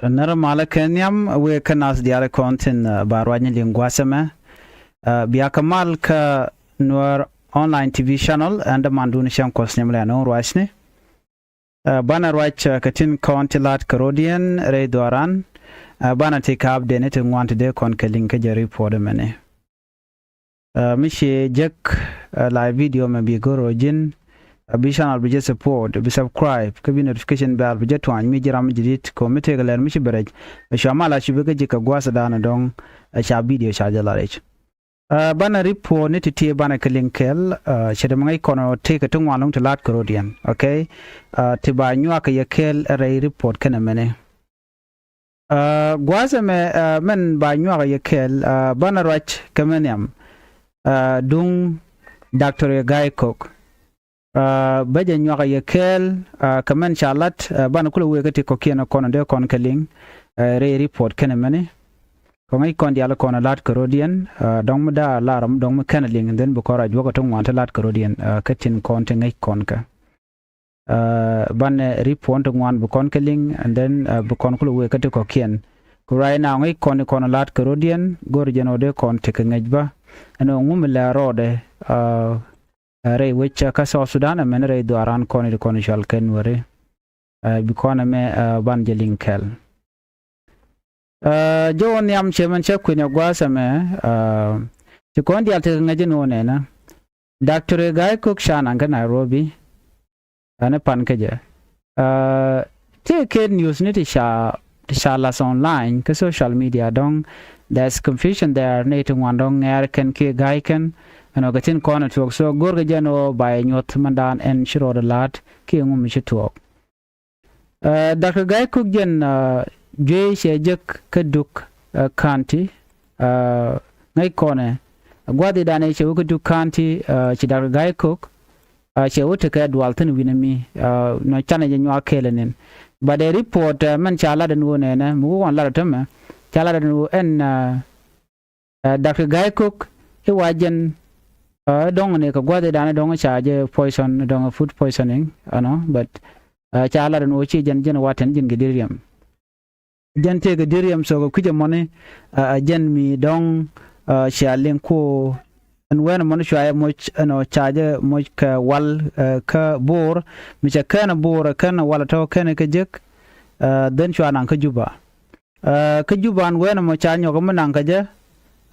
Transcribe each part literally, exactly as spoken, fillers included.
Närä malä kɛ nhiam wëë kä nath diaal kɔn tin, uh, ba ruacni liŋ gua̱a̱th ɛmɛ. Uh, bia kɛ mal kä Nuer Online T V channel, ɛn dämandun cäŋ Kuɔth nhiam lɛ ɛn ɣän ruacni. Uh, banɛ ruac, uh, kɛ tin kɔn ti la̱t kɛ rɔ̱diɛn rɛy dhuaaran. Uh, banɛ ti ka̱a̱pdɛn ti ŋuan ti dee kɔn kɛ liŋ kä jɛ report ɛmɛni. Uh, mi ciɛ jek, uh, live video mɛ bi go̱r rɔ ji̱n, uh, bi channel bi jɛ support, bi subscribe, kä bi notification bell bi jɛ tuany mi ji̱ ram ji̱ dit kɔ mi tëëk lɛr mi ci bɛ rɛc. Ɛ cua mal a cupi kä ji̱ kɛ gua̱a̱th dan dɔ̱ŋ, uh, ca video ca jɛ la rɛc. Uh, banɛ report ni ti ti banɛ kɛ liŋ kɛɛl, uh, cɛ dɛ mi ŋäc kɔn ɔ tëëk kɛ ti ŋuan lo̱ŋ ti la̱t kɛ rɔ̱diɛn, okay? Uh, ti ba nyuak kɛ yɛ kɛɛl rɛy report kɛnɛ mɛni. Uh, gua̱a̱th ɛmɛ, uh, mɛn ba nyuak yɛ kɛɛl, uh, banɛ ruac kɛ mɛ nhiam, uh, duŋ Doctor Gai Kok. Uh, bä jɛ nyuak yɛ kɛɛl, uh, kɛ mɛn ca lat, uh, banɛ kulɛ wëë kä ti kɔ̱kiɛn kɔn dee kɔn kɛ liŋ, uh, rɛy report kɛnɛ mɛni. Kɔ ŋäc kɔn diaal kɔn lat kɛ rɔ̱diɛn, uh, dɔ̱ŋ mi da̱a̱ lar dɔ̱ŋ mi kɛn liŋ, then bi kɔn ruac wä kɛ ti ŋuan ti lat kɛ rɔ̱diɛn, uh, kä tin kɔn ti ŋäc kɔn kɛ. Uh, banɛ report ti ŋuan bi kɔn kɛ liŋ, and then, uh, bi kɔn kulɛ wëë kä ti kɔ̱kiɛn. Ku right now ŋäc kɔn kɔn la̱t kɛ rɔ̱diɛn, go̱r jɛn ɔ dee kɔn tekɛ ŋäc bä. Ɛn ɔ ŋu mi lɛ rɔɔdɛ, uh, uh, rɛy wec, uh, kä South Sudan, ɛmɛn rɛy dhuaaran kɔn ti kɔn cual kɛ Nuɛri. Uh, bi kɔn ɛmɛ, uh, ban jɛ liŋ kɛɛl. Uh, jɛ wä nhiam cɛ mɛn cɛ kui̱n ɛ gua̱a̱th ɛmɛ, uh, ci kɔn diaal tekɛ ŋäc in wä nɛnɛ. Doctor Gai Kok ca naŋ kä Nairobi, ɛn pan kä jɛ. Uh, ti kɛ news ni ti ca, ti ca lath online kä social media dɔ̱ŋ, there's confusion there, ni ti ŋuan dɔ̱ŋ ŋɛɛr kɛn kiɛ ga̱y kɛn, ɛn ɔ kɛ tin kɔn ɛ tuɔɔk, so go̱rkɛ jɛn ɔ ba yɛ nyuɔ̱th mɛn dan ɛn ci rɔɔdɛ la̱t kiɛ ŋu mi ci tuɔɔk. Uh, Doctor Gai Kok jɛn, uh, juey cɛ jek kä Duk, uh, County, uh, ŋäc kɔnɛ gua̱dhi danɛ cɛ wä kä Duk County, uh, ci Doctor Gai Kok, uh, cɛ wä tekɛ dual thi̱n wi̱nɛ mi, uh, nɔ canɛ jɛ nyuak kɛɛl ɛnin. But the report, uh, mɛn ca lat ɛn wä nɛnɛ mi wä wan lat ɛ tämɛ ca lat ɛn wä ɛn, uh, Uh, Doctor Gai Kok i̱ wa jɛn, uh, dɔ̱ŋ ni kɛ gua̱th i̱ da̱a̱n i̱ dɔ̱ŋ ca jɛ poison, dɔ̱ŋ food poisoning, you know, but, uh, ca lat in ɣöö ci jɛn jɛn wa tɛn ji̱n kɛ delirium. Jɛn tëë kɛ delirium, so kɛ kui̱c ɛmɔni, uh, jɛn mi dɔ̱ŋ, uh, cia liŋ ku ɛn wɛn ɛmɔni cua jɛ moc ɛn ɔ ca jɛ moc kɛ wal, uh, kä Bor, mi cɛ kɛn Bor kɛn wal tɔ̱ kɛn kɛ jek, uh, then cua naŋ kä Juba. Uh, kä Juba an wɛn ɛmɔ ca nyɔk mi naŋ kä jɛ,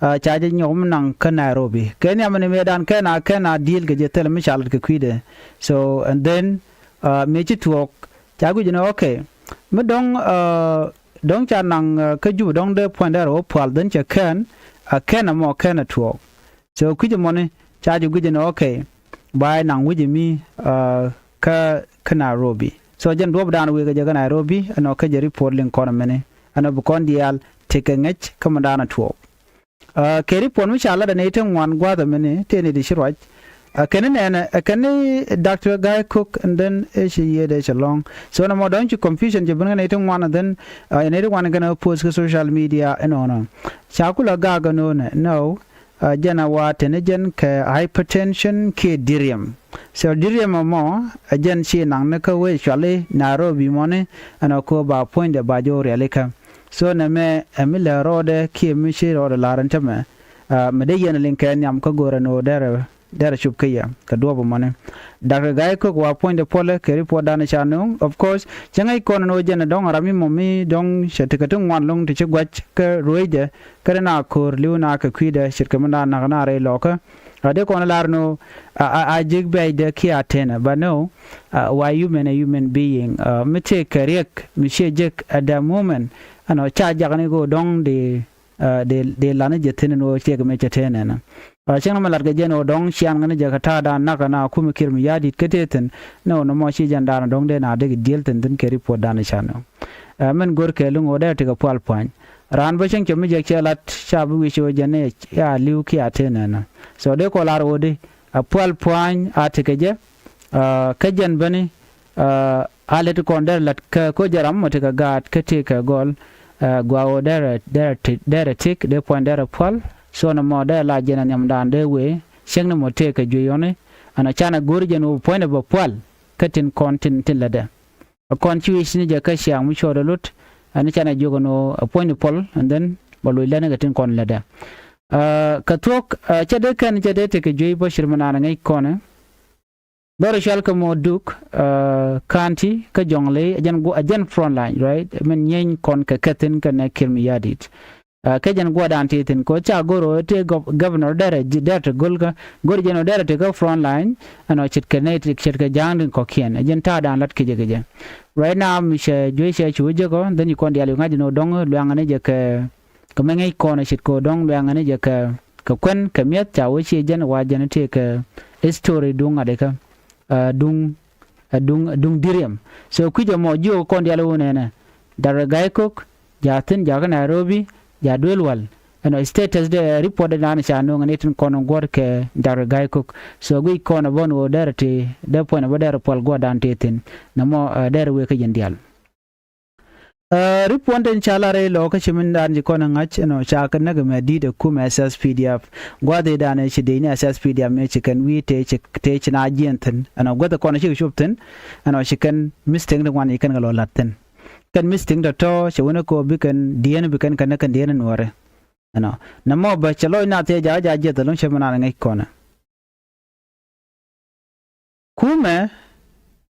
uh, ca jɛ nyɔk mi naŋ kä Nairobi. Kɛ nhiam ni mëë dan kɛn a kɛn a deal kɛ jɛ thilɛ mi ca lat kɛ kui̱dɛ. So, and then, uh, mëë ci tuɔɔk ca guic ni, okay. Mi dɔ̱ŋ, uh, dɔ̱ŋ ca naŋ, uh, kä Juba dɔ̱ŋ dee puɔ̱ny dee rɛ wä pual, then cɛ kɛn a kɛn ɛmɔ kɛn a tuɔɔk. So kui̱c ɛmɔni ca jɛ guic ɛn, okay, ba yɛ naŋ wi̱c ɛmi, uh, kä, kä Nairobi. So jɛn duɔ̱ɔ̱p dan wëë kɛ jɛ kä Nairobi ɛn ɔ kä jɛ report liŋ kɔn ɛmɛni ɛn ɔ bi kɔn diaal tekɛ ŋäc kä mi dan ɛ tuɔɔk. Uh, kɛ report mi ca lat ɛn ɛ i̱ te ŋuan gua̱a̱th ɛmɛni tëë ni di ci ruac. Uh, kɛn ni nɛnɛ, uh, kɛn ni Doctor Gai Kok, and then ɛ ci yiëëdɛ cɛ lɔ̱ŋ. So nɛ mɔ dɔ̱ŋ ci confusion cɛ ben kɛn ɛ i̱ te ŋuan, and then, uh, ɛn ɛ i̱ te ŋuan kɛn ɛ post kä social media ɛn ɔnɔ. Ca kulɛ gaak ɛn ɔnɔ, no. Uh, jɛn a wa teni jɛn kɛ hypertension kiɛ delirium. So delirium ɛmɔ, uh, jɛn ci naŋ ni kä wee cuali Nairobi mɔni, ɛn a ko ba puɔ̱nydɛ ba jɛ wä rialikä. So nɛ mɛ ɛ mi lɛ rɔɔdɛ kiɛ mi ci rɔɔdɛ lar ɛn tämɛ. Uh, mi dee yɛn liŋ kɛ nhiam kä go̱rɛ ni wä derɛ, derɛ cup kä yɛ kɛ duɔp ɛmɔni. Doctor Gai Kok wa puɔ̱nydɛ puɔlɛ kɛ report dan ca no̱o̱ŋ. Of course cɛ ŋäc kɔn ni wä jɛn ɛ dɔ̱ŋ ram mi mɔ mi dɔ̱ŋ cɛ tekɛ ti ŋuan lo̱ŋ ti ci guac kä ruecdɛ. Kä dee na ko̱r li̱w na kɛ kui̱dɛ ce̱tkɛ mi na nakä na rɛy lɔkä. A dee kɔn lar ni ɣöö a, a, a ji̱k bɛ̈ɛ̈cdɛ kiɛ a tenɛ, but no, a, wa human, a human being, a, mi tëëkɛ riɛk mi ciɛ jek at the moment. Ɛnɔ ca jak ni kɛ ɣöö dɔ̱ŋ dee, a, dee, dee lan ni jɛ thi̱n ni ɣöö ciɛ kɛ mi cɛ tenɛ nɛ. A, cäŋ ni mi lat kɛ jɛn ɣöö dɔ̱ŋ cian ŋäni jɛ kɛ ta̱a̱dan nakä na kumɛ kiɛr mi ya̱a̱ di̱t kä tëë thi̱n. Ni ɣöö nɔmɔ ci jɛn daanɔ dɔ̱ŋ dee na dee kɛ diel thi̱n thi̱n kɛ report dan ca nɔ. Ɛ, mɛn go̱r kɛɛliw ŋot dee tekɛ pual pua̱ny. Raan bä cäŋ cɛ mi jɛ cɛ lat ca bi wi̱c cɛ wä jɛ nɛ ya li̱w kiɛ a tëë nɛnɛ. So dee kɔ lar ɣöö di a pual pua̱ny a tekɛ jɛ. Ɛ, kä jɛn bäni, ɛ, a lät kɔn derɛ lat kä koc jɛ ram mɔ tekɛ gaat kä tëëkɛ gɔl. Ɛ, gua ɣöö derɛ, derɛ ti, derɛ tik dee pua̱ny derɛ pual. So nɔmɔ dee la jɛn a nhiamdan dee wee cäŋ ni mɔ tëëkɛ juey ɣɔni. Ɛn a canɛ go̱r jɛn ɣöö puɔ̱nydɛ bɛ pual kä tin kɔn tin, tin lätdɛ. Ɛ kɔn ci wi̱i̱ ci ni jɛ kä ciaŋ mi cuɔt ɛ lot. Ɛn canɛ jiök ɛn ɣöö ɛ puɔ̱nyni puɔl, and then bɛ loc lɛn kɛ tin kɔn lätdɛ. Ɛ, kɛ thuɔ̱k, ɛ, cɛ dee kɛn cɛ dee tekɛ juey bä cir mi naan ŋäc kɔnɛ. Dhɔr cual kɛ mɔ Duk, ɛ, County kä Jonglei, ɛ jɛn guɔ, ɛ jɛn front line, right? Min nyieeny kɔn kɛ kɛ thi̱n kɛnɛ Kiir Mayardit. Ɛ, kɛ jɛn guɔdan ti thi̱n kɛ ɣöö ca go̱r ɣöö ti gov-, governor derɛ, derɛ ti go̱lkä, go̱r jɛn ɣöö derɛ ti kä front line, ɛnɔ ce̱tkɛ nɛy ti, ce̱tkɛ ja̱a̱ŋ tin kɔ̱kiɛn. Ɛ jɛn ta̱a̱dan la̱t kecɛ kecɛ. Right now mi cɛ juey cɛ cu jek ɔ, then ci kɔn diaal wi̱i̱ ŋa̱c jɛn ɣöö dɔ̱ŋ luɛŋä ni jɛ kɛ, kɛ mi ŋäc kɔn ce̱tkɛ ɣöö dɔ̱ŋ luɛŋä ni jɛ kɛ, kɛ kuɛn kɛ mi̱eth ca wee ci jɛn wa jɛn ti kɛ history duŋ ŋa̱t ikä, ɛ, duŋ, ɛ, duŋ, duŋ diriɛm. So kui̱c ɛmɔ jiök kɔn diaal wun ɛnɛ. Doctor Gai Kok, ja thi̱n, ja kä Nairobi, ja duel wal. Ɛnɔ status de, ɛ, report de naan ca no̱o̱ŋ ni tin kɔn guɔ̱r kɛ Doctor Gai Kok. So guic kɔn ɛ bä ɛn ɣöö derɛ ti, dee puɔ̱ny ɛ bä derɛ puɔl guɔ̱dan ti thi̱n. Nɛmɔ, ɛ, derɛ wee kä jɛn diaal. Ɛ, report den ca lar rɛy lɔ kä ci min dan ci kɔn ɛ ŋa̱c ɛnɔ ca kɛ näk ɛmɛ di̱t ɛ kumɛ S S P D F. Gua̱th i̱ dan ɛ ci dee ni S S P D F mëë ci kɛn wi̱i̱ tëë ci, tëë ci na jiɛn thi̱n. Ɛnɔ gua̱th ɛ kɔn ɛ cikɛ cop thi̱n. Ɛnɔ ci kɛn mistake ti ŋuan ci kɛn kɛ lɔ la̱t thi̱n. Kɛn mistake tɔ̱tɔ̱ cɛ wänɛ kɛ ɣöö bi kɛn dieen bi kɛn kɛ näk kɛn dieen nuɔ̱ɔ̱ri. Ɛnɔ. Nɛmɔ bä cɛ lɔc na thiee jakä ja jiɛth ɛlɔ̱ŋ cɛ mi naan ŋäc kɔnɛ. Kumɛ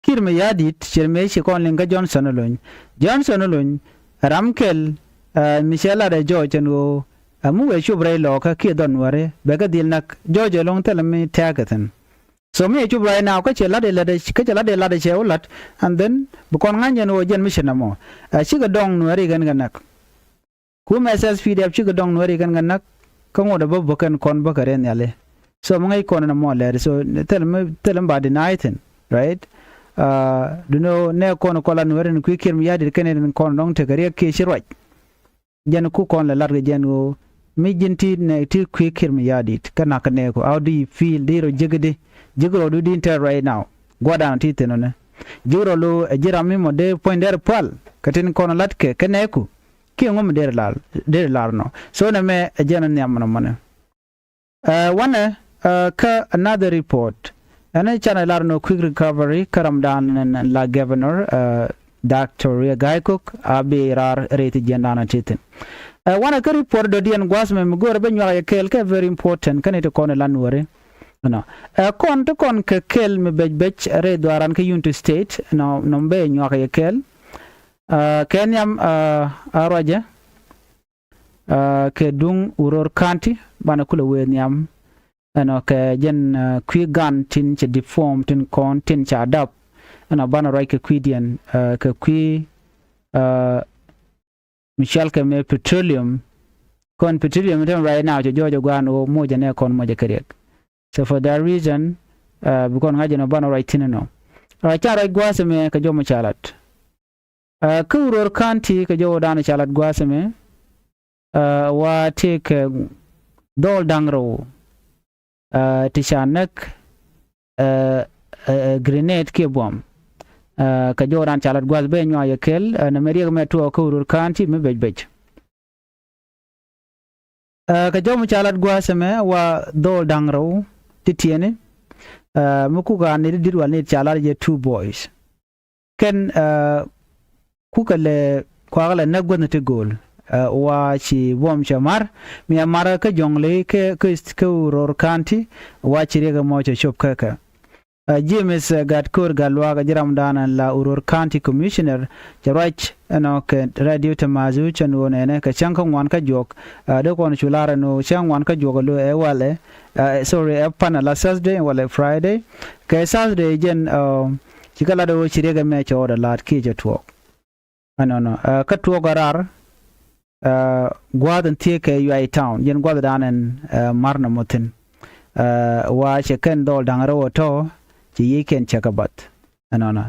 Kiir Mayardit cɛ mëë ci kɔn liŋ kä Johnson Olony. Johnson Olony ram kɛl, ɛ, mi cɛ lat ɛ George ɛn ɣöö ɛ mi wëë cop rɛy lɔɔkä kiɛ dhɔn nuɔ̱ɔ̱ri bɛ kɛ dhil näk George ɛlɔ̱ŋ thilɛ mi tɛ̈ɛ̈kɛ thi̱n. So mi ɛ cop right now kä cɛ lat ɛ lat ɛ, kä cɛ lat ɛ lat ɛ cɛ wä la̱t, and then bi kɔn ŋa̱ny ɛn ɣöö jɛn mi ci nɛmɔ. Ɛ, cikɛ dɔŋ nuɔ̱ɔ̱ri kɛn kɛ näk. Kumɛ S S P D F cikɛ dɔŋ nuɔ̱ɔ̱ri kɛn kɛ näk kä ŋot ɛ bä bä kɛn kɔn bä kɛ rɛn nhiali. So mi ŋäc kɔn nɛmɔ lɛr, so thil mi, thil mi ba deny thi̱n, right? Ɛ, duno nɛ kɔn kɔla nuɔ̱ɔ̱ri ni kui̱ Kiir Mayardit kɛn in kɔn dɔŋ tekɛ riɛk kiɛ ci ruac. Jɛn ku kɔn lɛ lat kɛ jɛn ɣöö mi ji̱n ti nɛ ti kui̱ Kiir Mayardit kä nak kɛ nɛɛku, how do you feel? Di rɔ jiäk di, jiäk rɔ du di in tɛr right now. Gua̱dan ti thi̱n ɔnɛ ji̱ rɔ lo ɛ ji̱ ram mi mɔ dee puɔ̱ny dee rɛ pual kɛ tin kɔn lat kɛ kɛ nɛɛku. Kiɛ ŋu mi dee rɛ lar, dee rɛ lar nɔ. So nɛ mɛ ɛ jɛn ɔ nhiam mɔnɔ mɔnɛ. Ɛ, wanɛ, ɛ, kä another report. Ɛn canɛ lar nɔ quick recovery kä ramdan la governor, ɛ, Doctor Riek Gai Kok a bi rar rɛy ti jiɛndan a ti thi̱n. Ɛ, wanɛ kä report dɔ̱diɛn gua̱th mɛ mi go̱o̱rɛ bä nyuak yɛ kɛɛl kɛ very important kä ni ti kɔn ilan wääri. Ɛnɔ. Ɛ, kɔn ti kɔn kɛ kɛl mi bec bec rɛy dhuaaran kä Unity State, nɔ, nɔ bɛ nyuak yɛ kɛɛl. Ɛ, kɛ nhiam, ɛ, a ruacɛ, ɛ, kɛ duŋ Uror County, banɛ kulɛ wee nhiam. Ɛnɔ kɛ jɛn, ɛ, kui̱ gan tin cɛ deform tin kɔn tin ca dap. Ɛnɔ banɛ ruac kɛ kui̱diɛn, ɛ, kɛ kui̱, ɛ, mi cɔal kɛ mɛ petroleum. Kɔn petroleum tɛm right now cɛ jɔɔc ɛ gua̱a̱n ɣöö moc ɛ nɛ kɔn moc ɛ kɛ riɛk. So for that reason, ɛ, bi kɔn ŋa̱c ɛn ɔ banɛ ruac thi̱n ɛnɔ. Ɛ, ca ruac gua̱a̱th ɛmɛ kɛ jɔmɔ ca lat. Ɛ, kä Uror County kɛ jɔwä danɔ ca lat gua̱a̱th ɛmɛ, ɛ, wa tëëkɛ dhɔl da̱ŋ rɛw, ɛ, ti ca näk, ɛ, ɛ, ɛ, grenade kiɛ buɔ̱m. Ɛ, kɛ jɔwä dan ca lat gua̱a̱th bɛ nyuak yɛ kɛl, ɛ, nɛ mɛ riɛk mɛ tuɔɔk kä Uror County mi bec bec. Ɛ, kɛ jɔw mi ca lat gua̱a̱th ɛmɛ wa dhɔl da̱ŋ rɛw ti tiɛni, ɛ, mi kuk a nit di̱t wal nit ca lat jɛ two boys. Kɛn, ɛ, kukɛ lɛ kuakä lɛ näk guäthni ti go̱o̱l, ɛ, wa ci buɔ̱m cɛ ma̱r mi a ma̱r kä Jɔŋley kä, kä, kä Uror County wa ci riɛk ɛmɔ cɛ cop kä kɛ. Ɛ, James, ɛ, Gatko̱r Gatluak, ɛ, ji̱ ramdan ɛn la Uror County Commissioner, cɛ ruac ɛnɔ kɛ Radio Tamazu cɛn ɣöö nɛnɛ kɛ cäŋ kä ŋuan kä juɔk, ɛ, dee kɔn cu lar ɛn ɣöö cäŋ ŋuan kä juɔk ɛ lo̱ ɛ walɛ, ɛ, sorry, ɛ pan ɛ la Thursday walɛ Friday. Kɛ Thursday jɛn, ɛ, cikɛ lat ɣöö ci riɛk ɛmɛ cɛ ɣɔt ɛ la̱t kiɛ cɛ tuɔɔk. Ɛnɔnɔ, ɛ, kä tuɔɔk ɛ raar, ɛ, gua̱a̱th in thieek kɛ Yuay Town, jɛn gua̱a̱th dan ɛn, ɛ, ma̱r nɔmɔ thi̱n. Ɛ, wa cɛ kɛn dhɔl da̱ŋ rɛw ɛ tɔ̱, cɛ yiëëckɛn cɛ kɛ bath. Ɛnɔnɔ.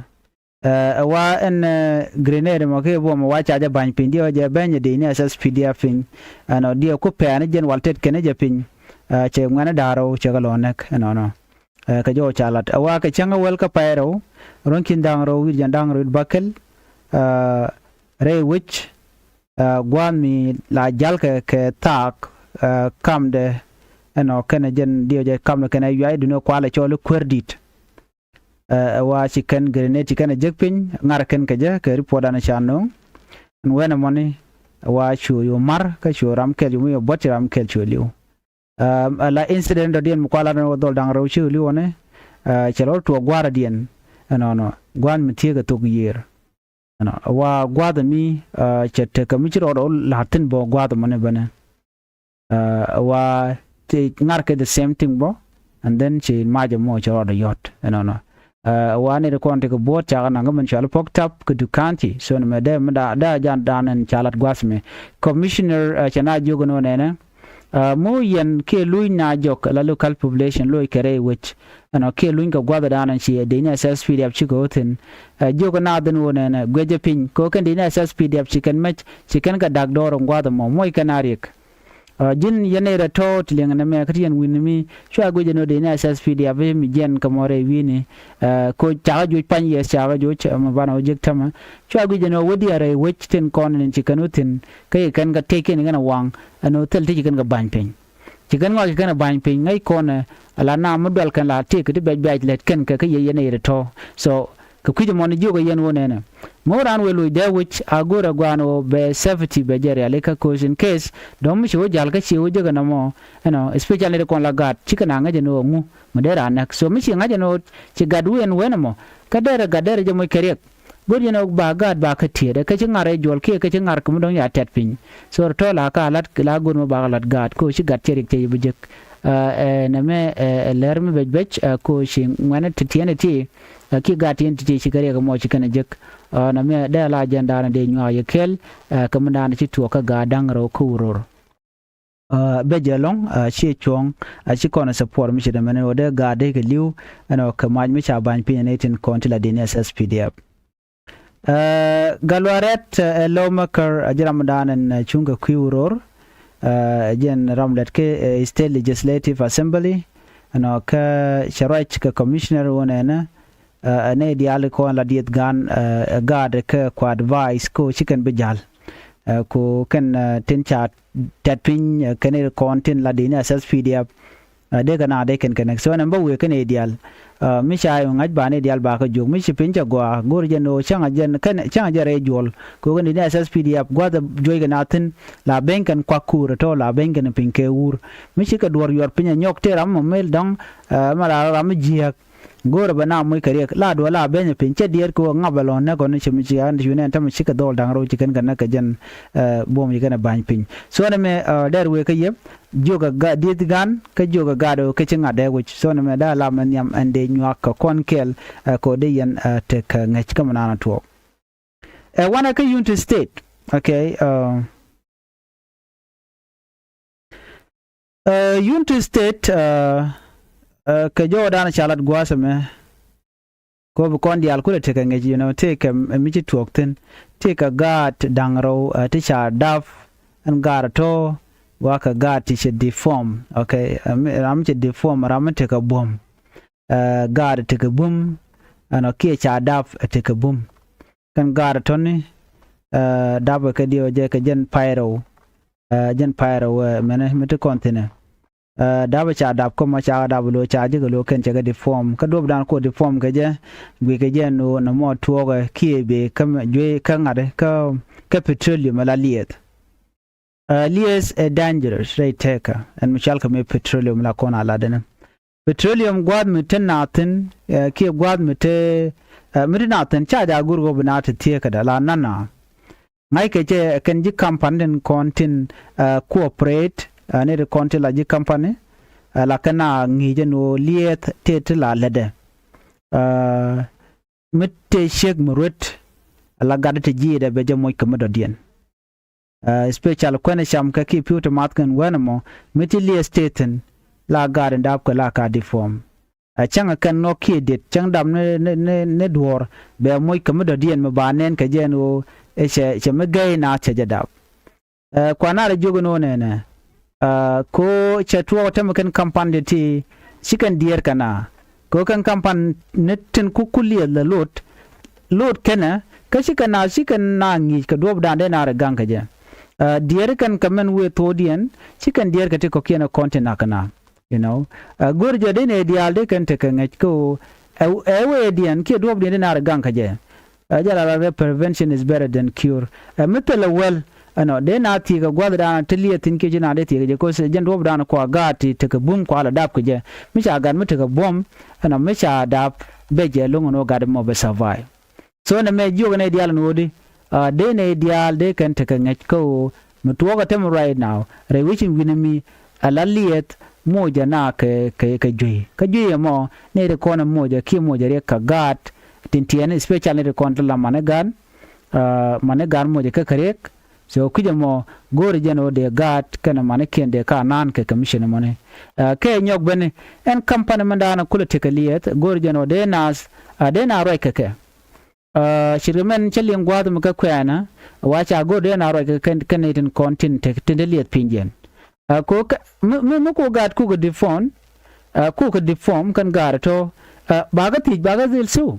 Ɛ, ɛ, wa ɛn, ɛ, grenade mɔ kiɛ buɔm wa ca jɛ ba̱ny piny, diɛ wa jɛ bɛny ɛ dee ni S S P D F piny. Ɛnɔ, diɛ ku pɛɛni jɛn wal tet kɛn jɛ piny. Ɛ, cɛ ŋuɛni da̱ŋ rɛw cɛ kɛ lɔ näk, ɛnɔnɔ. Ɛ, kɛ jɔw ca lat. Ɛ, wa kɛ cäŋ ɛ wäl kä pay rɛw, ruɔ̱n ki̱n da̱ŋ rɛw wi̱r jɛn da̱ŋ rɛw wi̱r bäkɛl, ɛ, rɛy wec, ɛ, gua̱a̱th mi la ja̱lkɛ kɛ thaak, ɛ, kamdɛ, ɛnɔ kɛnɛ jɛn diɛw jɛ kamdɛ kɛnɛ Yuay duundɛ kualɛ cɔl i̱ Kuäär Di̱t. Ɛ, ɛ, wa ci kɛn grenade ci kɛn ɛ jek piny, ŋa̱r kɛn kɛ jɛ, kɛ report dan ca no̱o̱ŋ. Ɛn wen ɛmɔni wa cu yu mar kä cu ram kɛl cu mi yu buɔt ci ram kɛl cu liw. Ɛ la incident dɔ̱diɛn mi kua lat ni wä dhol da̱ŋ rɛw ci liw ni cɛ lɔ tuɔɔk gua̱a̱r adiɛn. Ɛnɔnɔ gua̱a̱th mi thiek ɛ thok yiër. Ɛnɔ wa gua̱a̱th mi cɛ tekɛ mi ci rɔɔd ɔ la̱r thi̱n bä gua̱a̱th ɛmɔni bänɛ. Wa ti ŋa̱rkɛ the same thing bä. And then ci mac ɛmɔ ci rɔɔdɛ yɔ̱t ɛnɔnɔ. Wa nɛy ti kɔn ti kɛ buɔ̱ɔ̱t cakɛ naŋ kä min cual Pok Tap kä Dukanci. So ni mɛ dee mi da da jan dan ɛn ca lat gua̱th mi. Commissioner cɛ na jiök ɛn ɣöö nɛnɛ mi wä yɛn kiɛ luny na jɔk la local population loc kɛ rɛy wec. Ɛnɔ kiɛ luny kɛ gua̱th dan ɛn ci dee ni S S P D F cikɛ wä thi̱n. Jiök ɛn na dhin ɣöö nɛnɛ guecɛ piny kɛ ɣöö kɛn dee ni S S P D F ci kɛn mɛc ci kɛn kɛ dak dɔɔr ɛn gua̱th ɛmɔ muɔc kɛn a riɛk. Ji̱n yɛn nɛy rɛ tɔ̱ ti liɛŋ nɛmɛ kä ti yɛn wi̱n mi cua guic ɛn ɣöö dee ni S S P D F mi jiɛn kɛ mɔ rɛy wi̱ni. Ko cakɛ juɔc pany yɛ cakɛ juɔc mi banɛ wä jek tämɛ. Cua guic ɛn ɣöö wä diaal rɛy wec tin kɔn in ci kɛn wä thi̱n kä ci kɛn kɛ tëëc kɛn kɛn waŋ ɛn ɣöö thil ti ci kɛn kɛ ba̱ny piny. Ci kɛn ŋɔak ci kɛn ɛ ba̱ny piny ŋäc kɔn ɛ la naam mi dual kɛn la tëëk ti bɛc bɛc lät kɛn kɛ kä yɛ yɛn nɛy rɛ tɔ̱. So kɛ kui̱c ɛmɔni jiök ɛ yɛn wä nɛnɛ. Mi wä raan wëë loc dee wec a go̱o̱rɛ gua̱a̱n ɣöö bɛ safety bɛ jɛ rialikä course in case dɔ̱ŋ mi ci wä ja̱l kä ci wä jek ɛn ɛmɔ. Ɛnɔ especially ti kɔn la gaat cikɛ na ŋäc ɛn ɣöö ŋu mi dee raan näk. So mi ci ŋa̱c ɛn ɣöö ci gat wëë ɛn wen ɛmɔ kä derɛ gat derɛ jɛ moc kɛ riɛk. Go̱r jɛn ɣöö ba gaat ba kä tiɛɛt ɛ kä ci ŋa̱r ɛ juɔl kiɛ kä ci ŋa̱r kɛ mi dɔ̱ŋ ya tɛt piny. So tɔ̱ la ka lat la go̱r mi ba kä lat gaat ko ci gat cɛ riɛk cɛ yi bi jek. Ɛ nɛmɛ ɛ lɛr mi bec bec ko ci ŋuɛ̈nɛ ti tiɛɛn ti. Ki gaat tiɛn ti̱ti̱ ci kɛ riɛk ɛmɔ ci kɛn ɛ jek. Nɛmɛ dee la jɛn daanɛ dee nyuak yɛ kɛl. Kɛ mi daanɛ ci tuɔɔk kä gaat da̱ŋ rɛw kä wuror. Bɛ jɛ lɔ̱ŋ ci cuɔ̱ŋ. Ci kɔn ɛ support mi ci dämɛn ɛ wä dee gaat dee kɛ li̱w. Ɛn ɔ kɛ mac mi ca ba̱ny piny ɛ nɛy tin kɔn ti la di̱n S S P D F. Ɛ gat luaarɛt ɛ lɔw mäkär ɛ ji̱ ram daanɛ cuŋ kɛ kui̱ wuror. Ɛ jɛn ram lɛt kɛ State Legislative Assembly. Ɛnɔ kä cɛ ruac kɛ commissioner wun ɛnɛ. Ɛ nɛy diaal kɔn la dieth gan ɛ gaat kɛ kua advice ko ci kɛn bi ja̱l. Ɛ ko kɛn tin ca tɛt piny kɛn ir kɔn tin la di̱n S S P D F. Dee kɛ na dee kɛn kɛn so ɛn ɛm bä wëë kɛn i̱ diaal. Mi ca yɛ ŋa̱c ba ni diaal ba kä juɔk mi ci piny cɛ gɔaa go̱r jɛ no̱o̱ cäŋ a jɛn kɛn cäŋ a jɛ rɛy juɔl. Kɛ ɣöö kɛn di̱t ni S S P D F gua̱th juɔc kɛ na thi̱n la beny kɛn kuak kuur ɛ tɔ̱ la beny kɛn piny kɛ wur. Mi ci kɛ duɔ̱r yuɔr piny ɛ nyɔk tëë ram mɔ mel dɔ̱ŋ. Mɛ la ram mi jiääk go̱o̱rɛ bɛ na muc kɛ riɛk la duɔ̱ɔ̱r la beny ɛ piny cɛ diɛɛr kɛ ɣöö ŋap ɛlɔ̱ŋ nɛ kɔn ci mi ci ɣän ci wunɛ ɛn tämɛ ci kɛ dhɔl da̱ŋ rɛw ci kɛn kɛ näk kɛ jɛn. Buɔ̱m ci kɛn ɛ ba̱ny piny so ɛn ɛmɛ dɛr wëë kä yɛ. Jiök ɛ gaat dieth gan kä jiök ɛ gaat ɣöö kä ci ŋa̱t dee wi̱c so ni mɛ da̱a̱ lam ɛ nhiam ɛn dee nyuak kɛ kɔn kɛɛl. Ɛ kɛ ɣöö dee yɛn ɛ tek kɛ ŋäc kä mi naan ɛ tuɔɔk. Ɛ wanɛ kä Unity State. Okay. Ɛ Unity State ɛ kɛ jɔwdan ca lat gua̱a̱th ɛmɛ. Kɔ bi kɔn diaal kulɛ tekɛ ŋic you know tekɛ mi ci tuɔɔk thi̱n. Tekɛ gaat da̱ŋ rɛw ti ca dap. Ɛn gaat tɔ̱ wakɛ gaat ti cɛ deform. Okay. Ram mi cɛ deform ram mi tekɛ buɔ̱m. Gaat tekɛ bum. Ɛn ɔ kiɛ ca dap tekɛ bum. Kɛn gaat tɔ̱ni dap kɛ diɛ wä jɛ kɛ jɛn pay rɛw. Jɛn pay rɛw mɛnɛ mi ti kɔn thi̱nɛ. Dap ca dap kä mɔ ca dap lo̱ ca jikɛ lo̱ kɛn cɛ kɛ deform kä duɔpdan kuɔ deform kɛ jɛ. Guikɛ jɛ no̱o̱ nɔmɔ tuɔɔkɛ kiɛ bee kä juey kä ŋa̱t kä petroleum ala lieth. Lieth ɛ dangerous rɛy tɛkä ɛn mi cɔalkɛ mi petroleum la kɔn a latdɛnɛ. Petroleum gua̱a̱th mi te naathin kiɛ gua̱a̱th mi te mi te naathin ca jaak go̱r ɣöö bi naat te thieekädɛ la nana. Ŋa̱ckɛ cɛ kɛn ji̱ kampani tin kɔn tin cooperate ni ti kɔn tin la ji̱ kampani. La kɛn a ŋi̱i̱cä ni ɣöö liɛɛth tëë ti la lätdɛ. Mi tëë ciek mi ruet la gatdä ti ji̱i̱dɛ bɛ jɛ moc kɛ mi dɔ̱diɛn. Especially kuɛn cam kɛ ki pi̱w ti math kɛn wɛn ɛmɔ mi ti lieth tëë thi̱n la gaat in dap kɛ la ka deform. Cäŋ kɛn nhɔk kiɛ diet cäŋ dap ni duɔ̱ɔ̱r bɛ moc kɛ mi dɔ̱diɛn mi ba nɛn kɛ jɛ ɛn ɣöö cɛ cɛ mi gɛy naath cɛ jɛ dap. Kuan nar jiök ɛn ɣöö nɛnɛ ko cɛ tuɔɔk tämɛ kɛn kampani ti ci kɛn diɛɛr kɛ na. Ko kɛn kampani ni tin ku ku lieth lɛ lot lot kɛnɛ kä ci kɛn na ci kɛn na ŋi̱i̱c kɛ duɔ̱ɔ̱pdan dee nar ɛ gaŋ kɛ jɛ. Diɛɛr kɛn kɛ mɛn wëë thokdiɛn ci kɛn diɛɛr kɛ ti kɔ̱kiɛn ɛ kɔn ti nak kɛ na. You know, go̱r jɛ dee nɛ diaal dee kɛn tekɛ ŋäc kä ɣöö ɛ wëëdiɛn kiɛ duɔ̱ɔ̱pdiɛn dee nar ɛ gaŋ kɛ jɛ. Ɛ jɛ la lat ɛ prevention is better than cure. Ɛ mi thilɛ wäl ɛnɔ dee na thiek ɛ gua̱thdan ti liɛth thi̱n kiɛ ci na dee thiek ɛ jɛ, 'cause jɛn duɔ̱ɔ̱pdan kua gaat ti tekɛ bum kua la dap kɛ jɛ. Mi ca gat mi tekɛ buɔ̱m ɛnɔ mi ca dap bɛ jɛ lo̱ŋ ɛn ɣöö gat mɔ bɛ survive. So nɛ mɛ jiök ɛn ɛ diaal ɛn ɣöö di, dee nɛ diaal dee kɛn tekɛ ŋäc kä ɣöö mi tuɔɔk ɛ tɛm right now rɛy wecin wi̱nɛ mi ɛ la liɛth mocɛ na kɛ kɛ kɛ juey kä juey ɛmɔ nɛ ti kɔn ɛ mocɛ kiɛ mocɛ riɛk kɛ gaat tin tiɛɛn, especially nɛ ti kɔn ti la mani gan. Mani gan mocɛ kä kɛ riɛk. So kui̱c ɛmɔ go̱o̱ri jɛn ɣöö dee gaat kɛnɛ manikiɛn dee ka naan kɛ commission ɛmɔni. Kɛ nyɔk beni ɛn company mɛn daanɛ kulɛ tekɛ liɛth go̱o̱ri jɛn ɣöö dee naath dee naath ruac kɛ kɛ. Ce̱tkɛ mɛn cä liŋ gua̱a̱th mi kä kuɛɛnä wa ca go̱r dee na ruac kɛ kɛn nɛy tin kɔn tin te tin te liɛth piny jiɛn. Ko mi mi ko gaat kukɛ di phone kukɛ di phone kɛn gaat tɔ. Bakä thiec bakä dhil su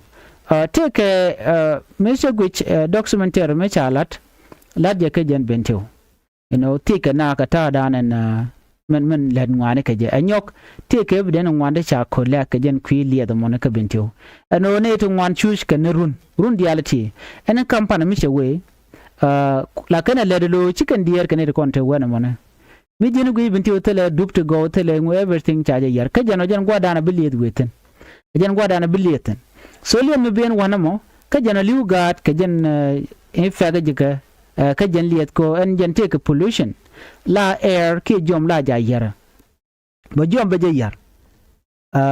tëëkɛ mi cä guic documentary mi ca lat lat jɛ kɛ jɛn ben tiw. You know, thiec kɛ na kɛ ta̱a̱dan ɛn mɛn mɛn lät ŋuani kɛ jɛ ɛ nyɔk. Thiec kɛ bi den ŋuan ti ca ko̱l lɛk kɛ jɛn kui̱ liɛth mɔni kä bin tiw. Ɛn ɣöö nɛy ti ŋuan cuc kɛ ni run run diaal ti ɛn kampani mi cɛ wee. La kɛn ɛ lät lo̱o̱ ci kɛn diɛɛr kɛ nɛy ti kɔn te wɛn ɛmɔni. Mi ji̱n guic bin tiw thilɛ dup ti gɔw thilɛ ŋu everything ca jɛ yɛr kä jɛn ɔ jɛn gua̱dan a bi lieth wee thi̱n. Ɛ jɛn gua̱dan a bi lieth thi̱n. So lieth mi ben wanɛ mɔ kä jɛn a li̱w gaat kɛ jɛn i̱ fɛk ji̱ kɛ kä jɛn lieth ko ɛn jɛn tëëkɛ pollution. La air kiɛ jiɔm la ja yɛrɛ. Bɛ jiɔm bɛ jɛ yɛr.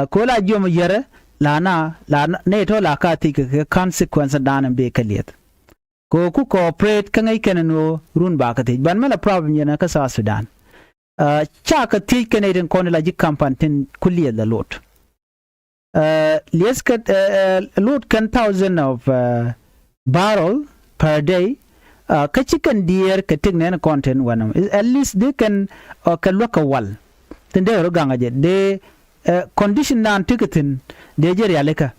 Ko la jiɔm yɛrɛ la na la nɛ tɔ la ka thiec kɛ kɛ consequence dan in bee kɛ lieth. Ko ku cooperate kä ŋäc kɛn ni ɣöö run ba kä thiec ban mɛ la problem yɛn kä South Sudan. Ca kä thiec kɛn itin kɔn la ji̱ kampan tin ku lieth la lot. Lieth kä lot kɛn thousand of barrel per day. Kä ci kɛn diɛɛr kɛ tik nɛn kɔn tin wɛn at least di kɛn kɛ luäk kɛ wal. Tin dee rɔ gaŋ a jɛ dee condition dan tik thin dee jɛ rialikä.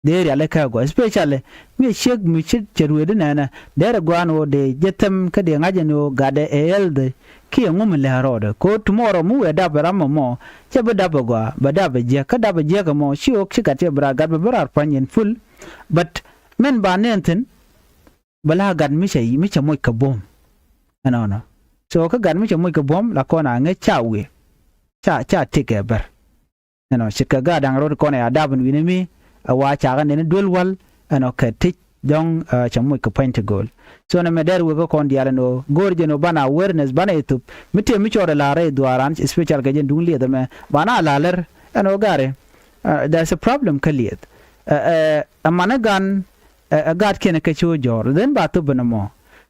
Dee rialikä gua especially mi ciek mi ci cɛ rueedi nɛnɛ derɛ guan ɣöö dee jɛ them kä dee ŋa̱c ɛn ɣöö gatdɛ ɛ healthy. Kiɛ ŋu mi lɛ rɔɔdɛ ko tomorrow mi wee dap ɛ ram ɛmɔ cɛ bi dap ɛ gua bɛ dap ɛ jiäk kä dap ɛ jiäk ɛmɔ ci ɣöö ci gat cɛ bi rat gat bɛ bi rat pua̱ny in full. But min ba nɛn thi̱n bɛ la gat mi cɛ mi cɛ moc kɛ buɔ̱m. Ɛnɔnɔ so kä gat mi cɛ moc kɛ buɔ̱m la kɔn a ŋäc ca wi̱i̱ ca ca tik ɛ bär. Ɛnɔ ce̱tkɛ gaat da̱ŋ rot kɔn ɛ a dap in wi̱nɛ mi ɛ wa cakä nɛn duel wal. Ɛnɔ kɛ tic dɔ̱ŋ cɛ moc kɛ pua̱ny ti gööl. So nɛ mɛ dɛr wek kä kɔn diaal ɛn ɣöö go̱o̱r jɛn ɣöö banɛ awareness banɛ ithup mi tëë mi cɔɔdɛ la̱r rɛy dhuaaran especial kɛ jɛn duŋ lieth ɛmɛ banɛ a la̱r lɛr. Ɛn ɣöö gari there's a problem kä lieth. Ɛ manɛ gan ɛ gaat kiɛn ɛ kɛ ci wä jɔ̱ɔ̱r then ba thup ɛn ɛmɔ.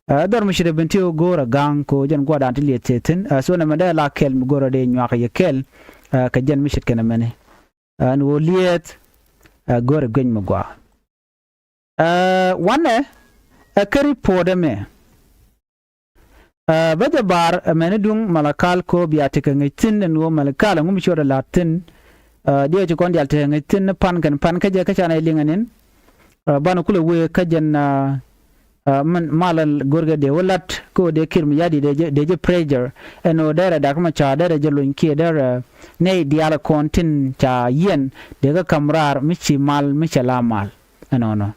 Ɛ dhɔr mi ce̱t ɛ ben ti ɣä go̱o̱r ɛ ga̱a̱ŋ ko jɛn gua̱dan ti lieth thieth thi̱n ɛ thuɔ̱n ɛmɛ dee la kɛl mi go̱o̱r ɛ dee nyuak ɛ yɛ kɛl. Kɛ jɛn mi ce̱t kɛn ɛmɛni ɛn ɣöö lieth ɛ go̱o̱r ɛ gueny mi gua̱a̱. Ɛ wanɛ ɛ kä report ɛmɛ. Bä jɛ bar ɛmɛni duŋ Malakal ko bia tekɛ ŋäc thi̱n ɛn ɣöö Malakal ɛŋu mi ciöt ɛ la̱t thi̱n. Diɛ ci kɔn dial tekɛ ŋäc thi̱n ni pan kɛn pan kä jɛ kä canɛ liŋɛ nin. Banɛ kulɛ wee kä jɛn min malɛ görkɛ dee wä lat kä ɣöö dee kir mi ya̱di dee jɛ pressure ɛn ɣöö derɛ dak mɛ ca derɛ jɛ lony kiɛ derɛ nɛy diaal kɔn tin ca yiɛn dee kä ka̱m raar mi ci mal mi cɛ la mal. Ɛnɔnɔ.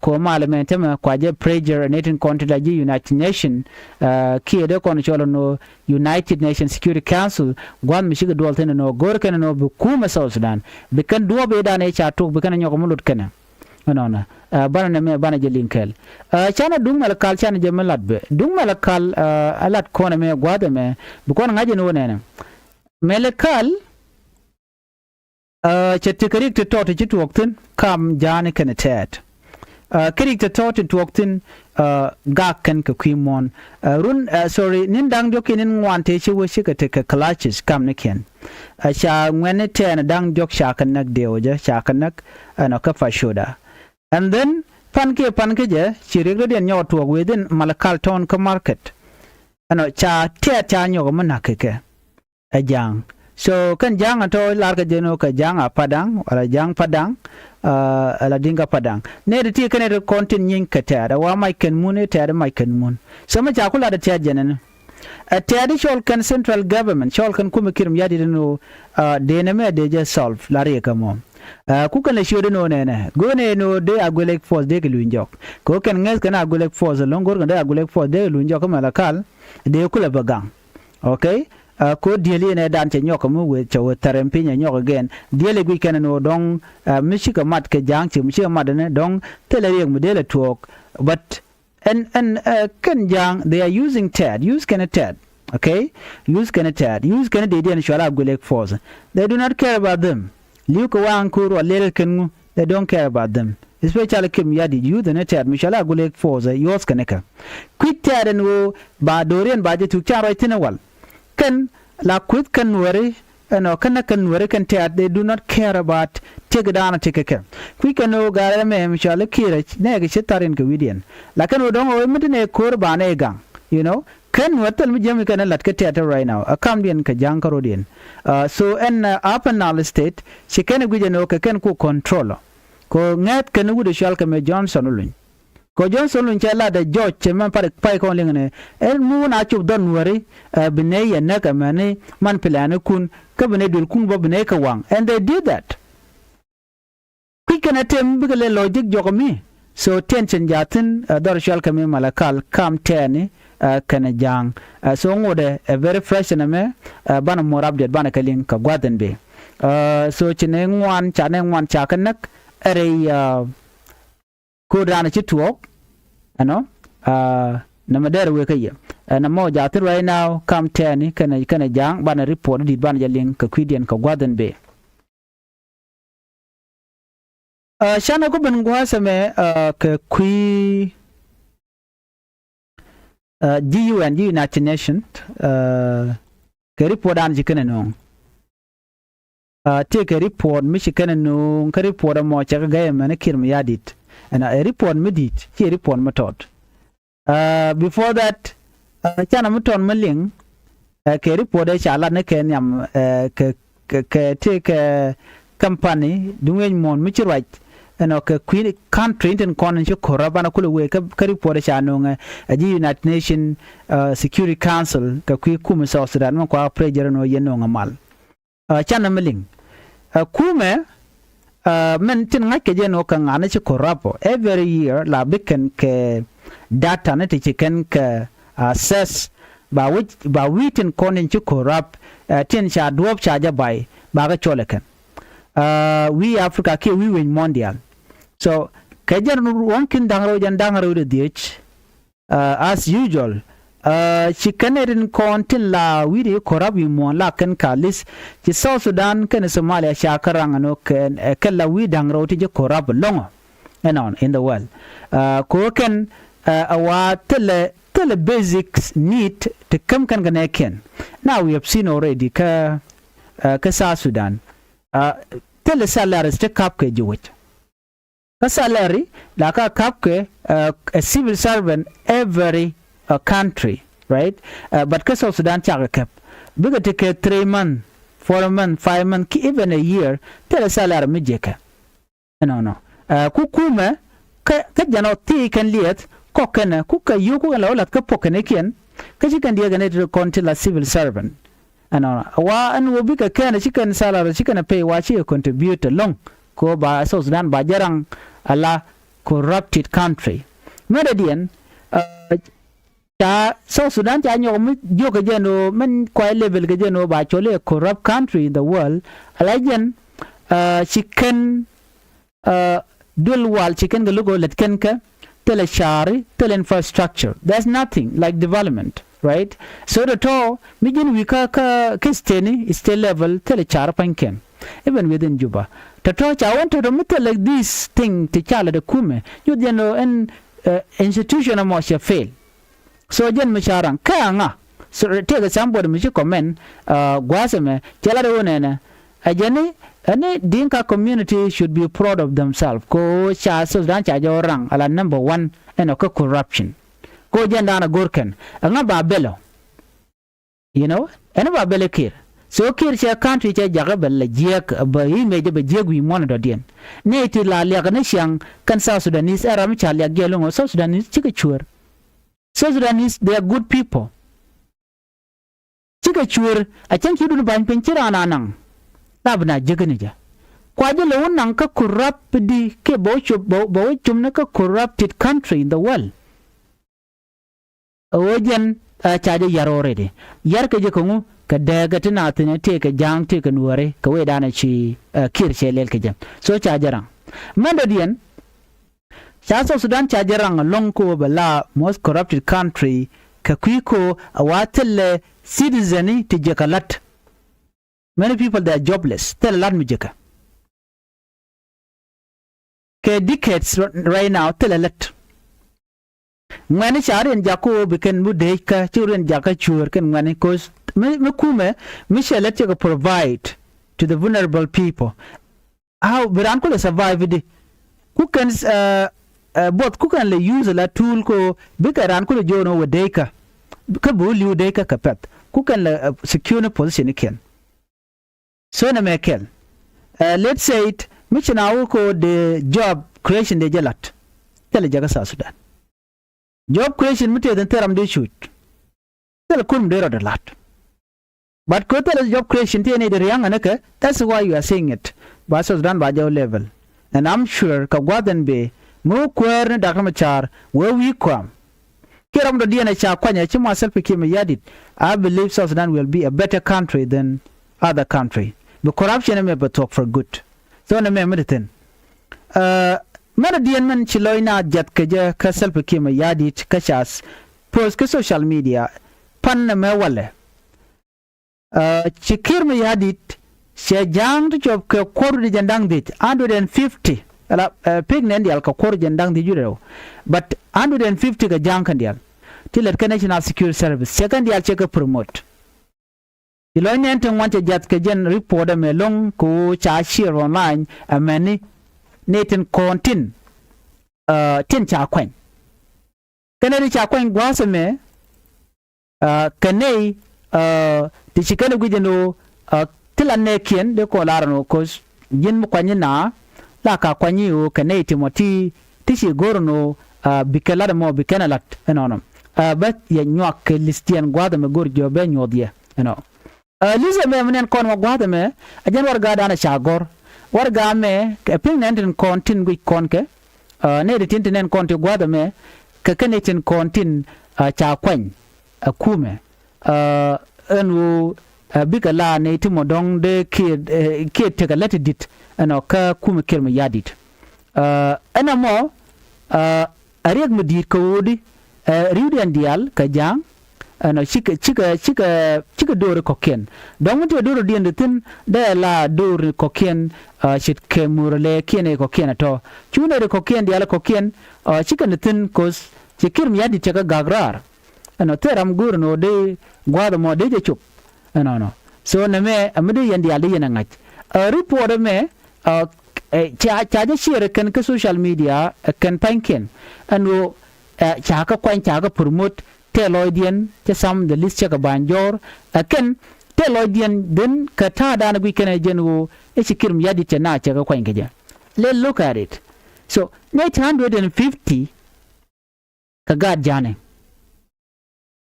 Ko mal mɛ tämɛ kua jɛ pressure ni tin kɔn ti la ji̱ United Nation kiɛ dee kɔn cɔl ɛn ɣöö United Nation Security Council gua̱th mi cikɛ duɔl thi̱n ɛn ɣöö go̱r kɛn ɛn ɣöö bi kumɛ South Sudan bi kɛn duɔ̱ɔ̱p i̱ dan i̱ ca tuk bi kɛn ɛ nyɔk mi lut kɛnɛ. Ɛnɔnɔ. Banɛ nɛ mɛ banɛ jɛ liŋ kɛl. Canɛ duŋ Malakal canɛ jɛ mi lat bɛ duŋ Malakal ɛ lat kɔn ɛmɛ gua̱th ɛmɛ bi kɔn ŋa̱c ɛn ɣöö nɛnɛ Malakal. Cɛ ti kɛ rik ti tɔt ti ci tuɔɔk thi̱n kam ja̱a̱ni kɛnɛ tɛɛt. Kɛ rik ti tɔt ti tuɔɔk thi̱n gak kɛn kɛ kui̱ muɔ̱ɔ̱n. Run sorry nin da̱ŋ diɔ̱k kiɛ nin ŋuan tëë ci wä cikɛ ti kɛ clashes kamnikiɛn. Ca ŋuɛ̈tni tɛɛn da̱ŋ diɔ̱k ca kɛ näk diɛw jɛ ca kɛ näk ɛnɔ kä Fashoda. And then pan kiɛ pan kä jɛ ci rik rɔ̱diɛn nyɔk tuɔɔk within Malakal town kä market. Ɛnɔ ca tɛɛt ca nyɔk mi na̱k kɛ kɛ. Ɛ ja̱a̱ŋ. So kɛn ja̱a̱ŋ ɛ tɔ̱ lar kɛ jɛn ɣöö kɛ ja̱a̱ŋ a Padaŋ wala ja̱a̱ŋ Padaŋ. Ala Diŋka Padaŋ nɛy ti ti kɛn ɛ ti kɔn tin nyiny kɛ tɛ̈t ɛ wa mac kɛn mun i̱ tɛ̈t i̱ mac kɛn mun. So mi ca ku lat ɛ tɛ̈t jɛn ɛn ɛ tɛ̈t i̱ cɔl kɛn central government cɔl kɛn kumɛ kirim ya̱t i̱ tin ɣöö dee nɛ mɛ dee jɛ solve la riɛk kɛ mɔ. Ɛ, ku kɛn lɛ ciötdɛ ni ɣöö nɛnɛ go̱o̱r nɛ ni ɣöö dee Agwelek Force dee kɛ luny jɔk. Kɛ ɣöö kɛn ŋäth kɛn Agwelek Force ɛlɔ̱ŋ go̱o̱r kɛn dee Agwelek Force dee kɛ luny jɔk kä Malakal, dee kulɛ bɛ gaŋ. Okay. Ɛ, kɛ ɣöö diël yɛn ɛ dan cɛ nyɔk kɛ mi wëë cɛ wëë thɛrɛm piny ɛ nyɔk again. Diël ɛ guic kɛn ni ɣöö dɔ̱ŋ, ɛ, mi cikɛ mat kɛ ja̱a̱ŋ ci mi cikɛ mat ɛnɛ dɔ̱ŋ thilɛ riɛk mi dee lɛ tuɔɔk. But ɛn ɛn ɛ kɛn ja̱a̱ŋ, they are using Tɛɛt, use kɛn Tɛɛt. Okay. Use kɛn Tɛɛt, use kɛn dee diɛn cual Agwelek Force. They do not care about them. Li̱w kɛ waŋ kur wä lel kɛn ŋu, they don't care about them. Especially Kiir Mayardit, use kɛn Tɛɛt mi cual Agwelek Force, use kɛn kɛ. Kui̱c Tɛɛt ɛn ɣöö ba do̱riɛn ba jɛ tuk can ruac thi̱n ɛ wal. Kɛn la kueth kɛn Nuääri, ɛnɔ kɛn nä kɛn Nuääri kɛn Tɛɛt, they do not care about tiek da̱a̱n a tiek kɛ kɛ. Kui̱c kɛn ɣöö garɛ mɛ mi cɔal i̱ Kiir ɛ nɛɛkɛ ci thar in kɛ wi̱diɛn. La kɛn ɣöö dɔ̱ŋ ɣöö mi ti nɛ ko̱r ba nɛ gaŋ, you know. Kɛn Nuäär thil mi jiämi kɛn ɛ la̱t kä Tɛɛt right now, ɛ kamdiɛn kɛ ja̱a̱ŋ kä ro̱diɛn. Ɛ, so ɛn, ɛ, Upper Nile State ci kɛn ɛ guic ɛn ɣöö kɛ kɛn ku control. Kɛ ɣöö ŋɛ̈th kɛn wut ɛ cɔal kɛ mɛ Johnson Oluny. Kɛ Johnson Oluny cɛ lat ɛ George cɛ mɛn pa̱t pay kɔn liŋ ni ɛn mi wun a cop dhɔn Nuääri, ɛ, bi nɛy yɛ näk ɛmɛni man pilɛɛnikun kä bi nɛy duëlkun bä bi nɛy kɛ waŋ. And they did that. Kui̱c kɛn ɛ tɛm bikɛ lɛ logic jɔk mi. So tension jaathin, ɛ, dhɔr cual kɛ mi Malakal kam tɛɛni, ɛ, kɛnɛ ja̱a̱ŋ. Ɛ, so ŋotdɛ ɛ very fresh ɛn ɛmɛ, ɛ, banɛ more update banɛ kɛ liŋ kɛ gua̱th ɛn bi. Ɛ, so ci nɛ ŋuan ca nɛ ŋuan ca kɛ näk ɛ rɛy, ɛ, Ko̱r da̱a̱n ci tuɔɔk, ɛnɔ, ɛ, nɛmɛ dɛr wëë kä yɛ. Ɛ, nɛmɔ jaathin right now kam tɛɛni kɛnɛ, kɛnɛ ja̱a̱ŋ banɛ report di̱t banɛ jɛ liŋ kɛ kui̱diɛn kɛ gua̱th ɛn bee. Ɛ, canɛ ku ben gua̱a̱th ɛmɛ, ɛ, kɛ kui̱, ɛ, ji̱ U N, ji̱ United Nation, ɛ, kɛ report da̱a̱n ci kɛnɛ nööŋ. Ɛ, tëëkɛ report mi ci kɛn nööŋ kä report ɛmɔ cɛ kɛ gäi ɛmɛn Kiir Mayardit. Ɛn ɛ report mi di̱i̱t, ciɛ report mi tɔt. Ɛ, before that, ɛ, canɛ mi tɔt mi liŋ, ɛ, kɛ report ɛ ca lat ni kɛ nhiam, ɛ, kɛ, kɛ, kɛ tëëkɛ company duŋ wi̱c muɔ̱ɔ̱n mi ci ruac. Ɛnɔ kɛ kui̱ country in tin kɔn in ci ko̱r rap banɛ kulɛ wee kä, kä report ɛ ca nööŋɛ, ɛ, ji̱ United Nation, ɛ, Security Council kɛ kui̱ kum South Sudan mi kua pressure ɛn ɣöö yɛn nööŋɛ mal. Ɛ, canɛ mi liŋ. Ɛ, kumɛ, ɛ, mɛn tin ŋa̱ckɛ jɛ ni wä kɛ ŋa̱n ni ci ko̱r rap ɔ. Every year la bi kɛn kɛ data ni ti ci kɛn kɛ assess ba wi̱c, ba wi̱i̱ tin kɔn in ci ko̱r rap, ɛ, tin ca duɔ̱ɔ̱p ca jɛ bay ba kɛ cɔl ɛ kɛn. Ɛ, wi̱i̱ Africa kiɛ wi̱i̱ wec muɔ̱ɔ̱n diaal. So kɛ jɛn ruɔ̱ŋ kin da̱ŋ rɛw jɛn da̱ŋ rɛw dee dhiec. Ɛ, as usual, ɛ, ci kɛn ɛ rin kɔn tin la wi̱i̱ ri ko̱r rap wi̱i̱ muɔ̱ɔ̱n la kɛn ka list. Ci South Sudan kɛn Somalia ca kä raŋ ɛn ɣöö kɛn, ɛ, kɛn la wi̱i̱ da̱ŋ rɛw ti ji̱ ko̱r rap lɔ̱ŋɔ ɛnɔn in the world. Ɛ, ko̱ kɛn, ɛ, ɛ wa thilɛ, thilɛ basic need ti käm kɛn kɛ nɛɛkiɛn. Now we have seen already kä, ɛ, kä South Sudan. Ɛ, thilɛ salaries ti kap kɛ ji̱ wec. Kä salary la ka kap kɛ, ɛ, a civil servant every, ɛ, country, right? Ɛ, but kä South Sudan cakɛ kɛp. Bikɛ ti kɛ three month, four month, five month, ki even a year, thilɛ salary mi jiɛkɛ. Ɛnɔnɔ. Ɛ, ku kumɛ, kä, kä jɛn ɔ thii kɛn liɛth, kɔk kɛnɛ, ku kɛ yio̱w ku kɛn la wä lath kä puɔk kɛnɛ kiɛn, kä ci kɛn diɛɛk kɛnɛ ti kɔn ti la civil servant. Ɛnɔ wa ɛn wä bikɛ kɛn ci kɛn salary ci kɛn pay wa ci kɛ contribute ɛlɔ̱ŋ. Ko ba South Sudan ba jɛ raŋ a la corrupted country. Mɛn dɛ diɛn, ɛ, ca South Sudan ca nyɔk mi jiök kɛ jɛn ɣöö mɛn kuay level kɛ jɛn ɣöö ba cɔl i̱ a corrupt country in the world. A la jɛn, ɛ, ci kɛn, ɛ, duël wal ci kɛn kɛ lo̱k ɣöö lät kɛn kɛ, thilɛ caari, thilɛ infrastructure. There's nothing like development, right? So tɔ̱tɔ̱ mi ji̱n wi̱i̱ kä, kä, kä state ni, state level, thilɛ caari pa̱nykiɛn. Even within Juba. Tɔ̱tɔ̱ ca wän tɔ̱tɔ̱ mi thilɛ this thing ti ca lät ɛ kumɛ. Nyuth jɛn ɣöö ɛn, ɛ, institution ɛmɔ cɛ fail. So jɛn mi ca raŋ kä aŋa. So tëëkɛ somebody mi ci comment, ɛ, gua̱a̱th ɛmɛ cɛ lat ɛ ɣöö nɛnɛ. Ɛ jɛn ni, ɛn ni Dinka community should be proud of themselves. Ko ca South Sudan ca jɛ raŋ a la number one ɛn ɔ kä corruption. Ko jɛn da̱a̱n a go̱r kɛn. Ɛŋa ba bɛl ɔ. You know, ɛn ba bɛl ɛ Kiir. So Kiir cɛ country cɛ jakä bɛ la jiɛk, bɛ image bɛ jiɛk wi̱i̱ muɔ̱n dɔ̱diɛn. Ni ti la liak ni ciaŋ kɛn South Sudanese, ɛ ram ca liak jɛ loŋ ɔ South Sudanese cikɛ cuäär. South Sudanese, they are good people. Cikɛ cuäär, a cäŋ ci dun ba̱ny piny ci raan a naŋ. La bi na jiäk ni jɛ. Kua jɛ lɛ wä naŋ kä corrupt di kiɛ bɛ wä cop, bɛ wä, bɛ wä com ni kä corrupted country in the world. Ɛ ɣöö jɛn, ɛ, ca jɛ yar already. Yar kɛ jɛ kɛ ŋu? Kɛ dääkɛ ti naath thi̱n, tëëkɛ ja̱a̱ŋ, tëëkɛ nuääri, kɛ wecdan ɛ ci, ɛ, Kiir cɛ lɛl kɛ jɛ. So ca jɛ raŋ. Mɛn dɔ̱diɛn, ca South Sudan ca jɛ raŋ ɛlɔ̱ŋ kɛ ɣöö bɛ la most corrupted country kɛ kui̱ kɛ ɣöö ɛ wa thilɛ citizen ni ti jɛ kɛ la̱t. Many people, they are jobless. Thilɛ la̱t mi jɛ kɛ. Kɛ decades r-, right now, thilɛ lät. Ŋuɛ̈ni ca riɛn jak kä ɣöö bi kɛn mi dee kä, ci riɛn jak kä cuäär kɛn ŋuɛ̈ni, 'cause mi, mi kumɛ, mi cɛ lät cɛ kɛ provide to the vulnerable people. How bi raan kulɛ survive di? Ku kɛn, uh, uh, both ku kɛn lɛ use la tool ko bikɛ raan kulɛ jo̱o̱n wä dee kä. Kä bi wä li̱w dee kä kɛ pɛth. Ku kɛn lɛ, uh, secure ni position ni kɛn. So nɛ mɛ kɛl. Uh, let's say it, mi ci na wä ko de job creation de jɛ lat. Thilɛ jɛ kä South Sudan. Job creation mi tëë thin thil ram dee cuc. Thilɛ kur mi dee rɔ de lat. But ko thilɛ job creation tëë ni de ria̱ŋ ɛn kɛ, that's why you are seeing it. Ba South Sudan ba jɛ wä level. And I'm sure kɛ gua̱th ɛn bee, mi wä kuäär ni Doctor Machar, wee wi̱i̱ kuam. Kiɛ ram dɔ̱diɛn ɛ ca kuany ɛ ci ma Salva Kiir Mayardit, I believe South Sudan will be a better country than other country. Bi corruption ɛmɛ bɛ thuɔ̱k for good. So nɛ mɛ mi ti thi̱n. Uh, mɛn dɔ̱diɛn mɛn ci lɔc na jiath kɛ jɛ kä Salva Kiir Mayardit kä ca post kä social media. Pan nɛ mɛ walɛ. Uh, ci Kiir Mayardit cɛ ja̱a̱ŋ ti cop kɛ kuɔr di jɛn da̱ŋ dhiec, hundred and fifty. Ala, uh, pek nɛn dial kɛ kuɔr jɛn da̱ŋ dhiec wi̱rɛ rɛw. But hundred and fifty kɛ ja̱a̱ŋ kɛn dial. Ti lɛt kɛ National Security Service. Cɛ kɛn dial cɛ kɛ promote. Ci lɔc nɛn ti ŋuan cɛ jiath kɛ jɛn report ɛmɛ lo̱ŋ kɛ ɣöö ca share online ɛmɛni nɛy tin kɔn tin, uh, tin ca kuany. Kɛnɛ ti ca kuany gua̱a̱th ɛmɛ, uh, kɛ nɛy, uh, ti ci kɛn ɛ guic ɛn ɣöö, uh, ti la nɛɛkiɛn dee kɔn lar ɛn ɣöö ko̱th ji̱n mi kuany na la ka kuany i̱ ɣöö kɛ nɛy ti mɔ ti, ti ci go̱r ɛn ɣöö, uh, bikɛ lat ɛmɔ bikɛn ɛ lat ɛnɔnɔ. Uh, bä yɛ nyuak kɛ li̱thdiɛn gua̱a̱th ɛmɛ go̱r jɔ̱ɔ̱k bɛ nyuɔth yɛ ɛnɔ. Uh, li̱th ɛmɛ mi nɛn kɔn mɔ gua̱a̱th ɛmɛ, a jɛn warɛgadan a ca gɔ̱r. Warɛga ɛmɛ, kɛ pi̱ŋ nɛn tin kɔn tin guic kɔn kɛ, uh, nɛy ti tin ti nɛn kɔn ti gua̱a̱th ɛmɛ, kɛ kɛn nɛy tin kɔn tin, uh, ca kuany, a kumɛ. Uh, ɛn ɣöö, uh, bikɛ la nɛy ti mɔ dɔ̱ŋ dee kiɛ, uh, kiɛ tekɛ lät ti di̱t, ɛnɔ kä kumɛ Kiir Mayardit. Uh, ɛn ɛmɔ, uh, a riɛk mi di̱i̱t kɛ ɣöödi, uh, ri̱wdiɛn diaal kɛ ja̱a̱ŋ, ɛnɔ cikɛ, cikɛ, cikɛ, cikɛ do̱ri kɔ̱kiɛn. Dɔ̱ŋ mi ti do̱ri diɛn di thi̱n, dee la do̱ri kɔ̱kiɛn, uh, ce̱tkɛ murɛ lɛ kiɛn ɛ kɔ̱kiɛn ɛ tɔ̱. Cu nɛy ri kɔ̱kiɛn diaal kɔ̱kiɛn, uh, cikɛ ni thi̱n ko̱th, ci Kiir Mayardit cɛ kɛ gak raar. Ɛnɔ thil ram go̱o̱r ɛn ɣöö dee gua̱a̱th ɛmɔ dee jɛ cop. Ɛnɔnɔ. So nɛmɛ, ɛ mi dee yɛn diaal dee yɛn ɛ ŋa̱c. Uh, report ɛmɛ, uh, eh, ca, ca jɛ share kɛn kä social media, eh, kɛn pa̱nykiɛn. Ɛn ɣöö, eh, ca kɛ kuany, ca kɛ promote, tëë lɔcdiɛn, cɛ some the list cɛ kɛ ba̱ny jɔ̱ɔ̱r. Eh, kɛn, tëë lɔcdiɛn, then kɛ ta̱a̱dan guic kɛn ɛ jɛn ɣöö, ɛ ci Kiir Mayardit cɛ na cɛ kɛ kuany kɛ jɛ. Let's look at it. So, nɛy ti hundred and fifty, kɛ gaat ja̱a̱ni.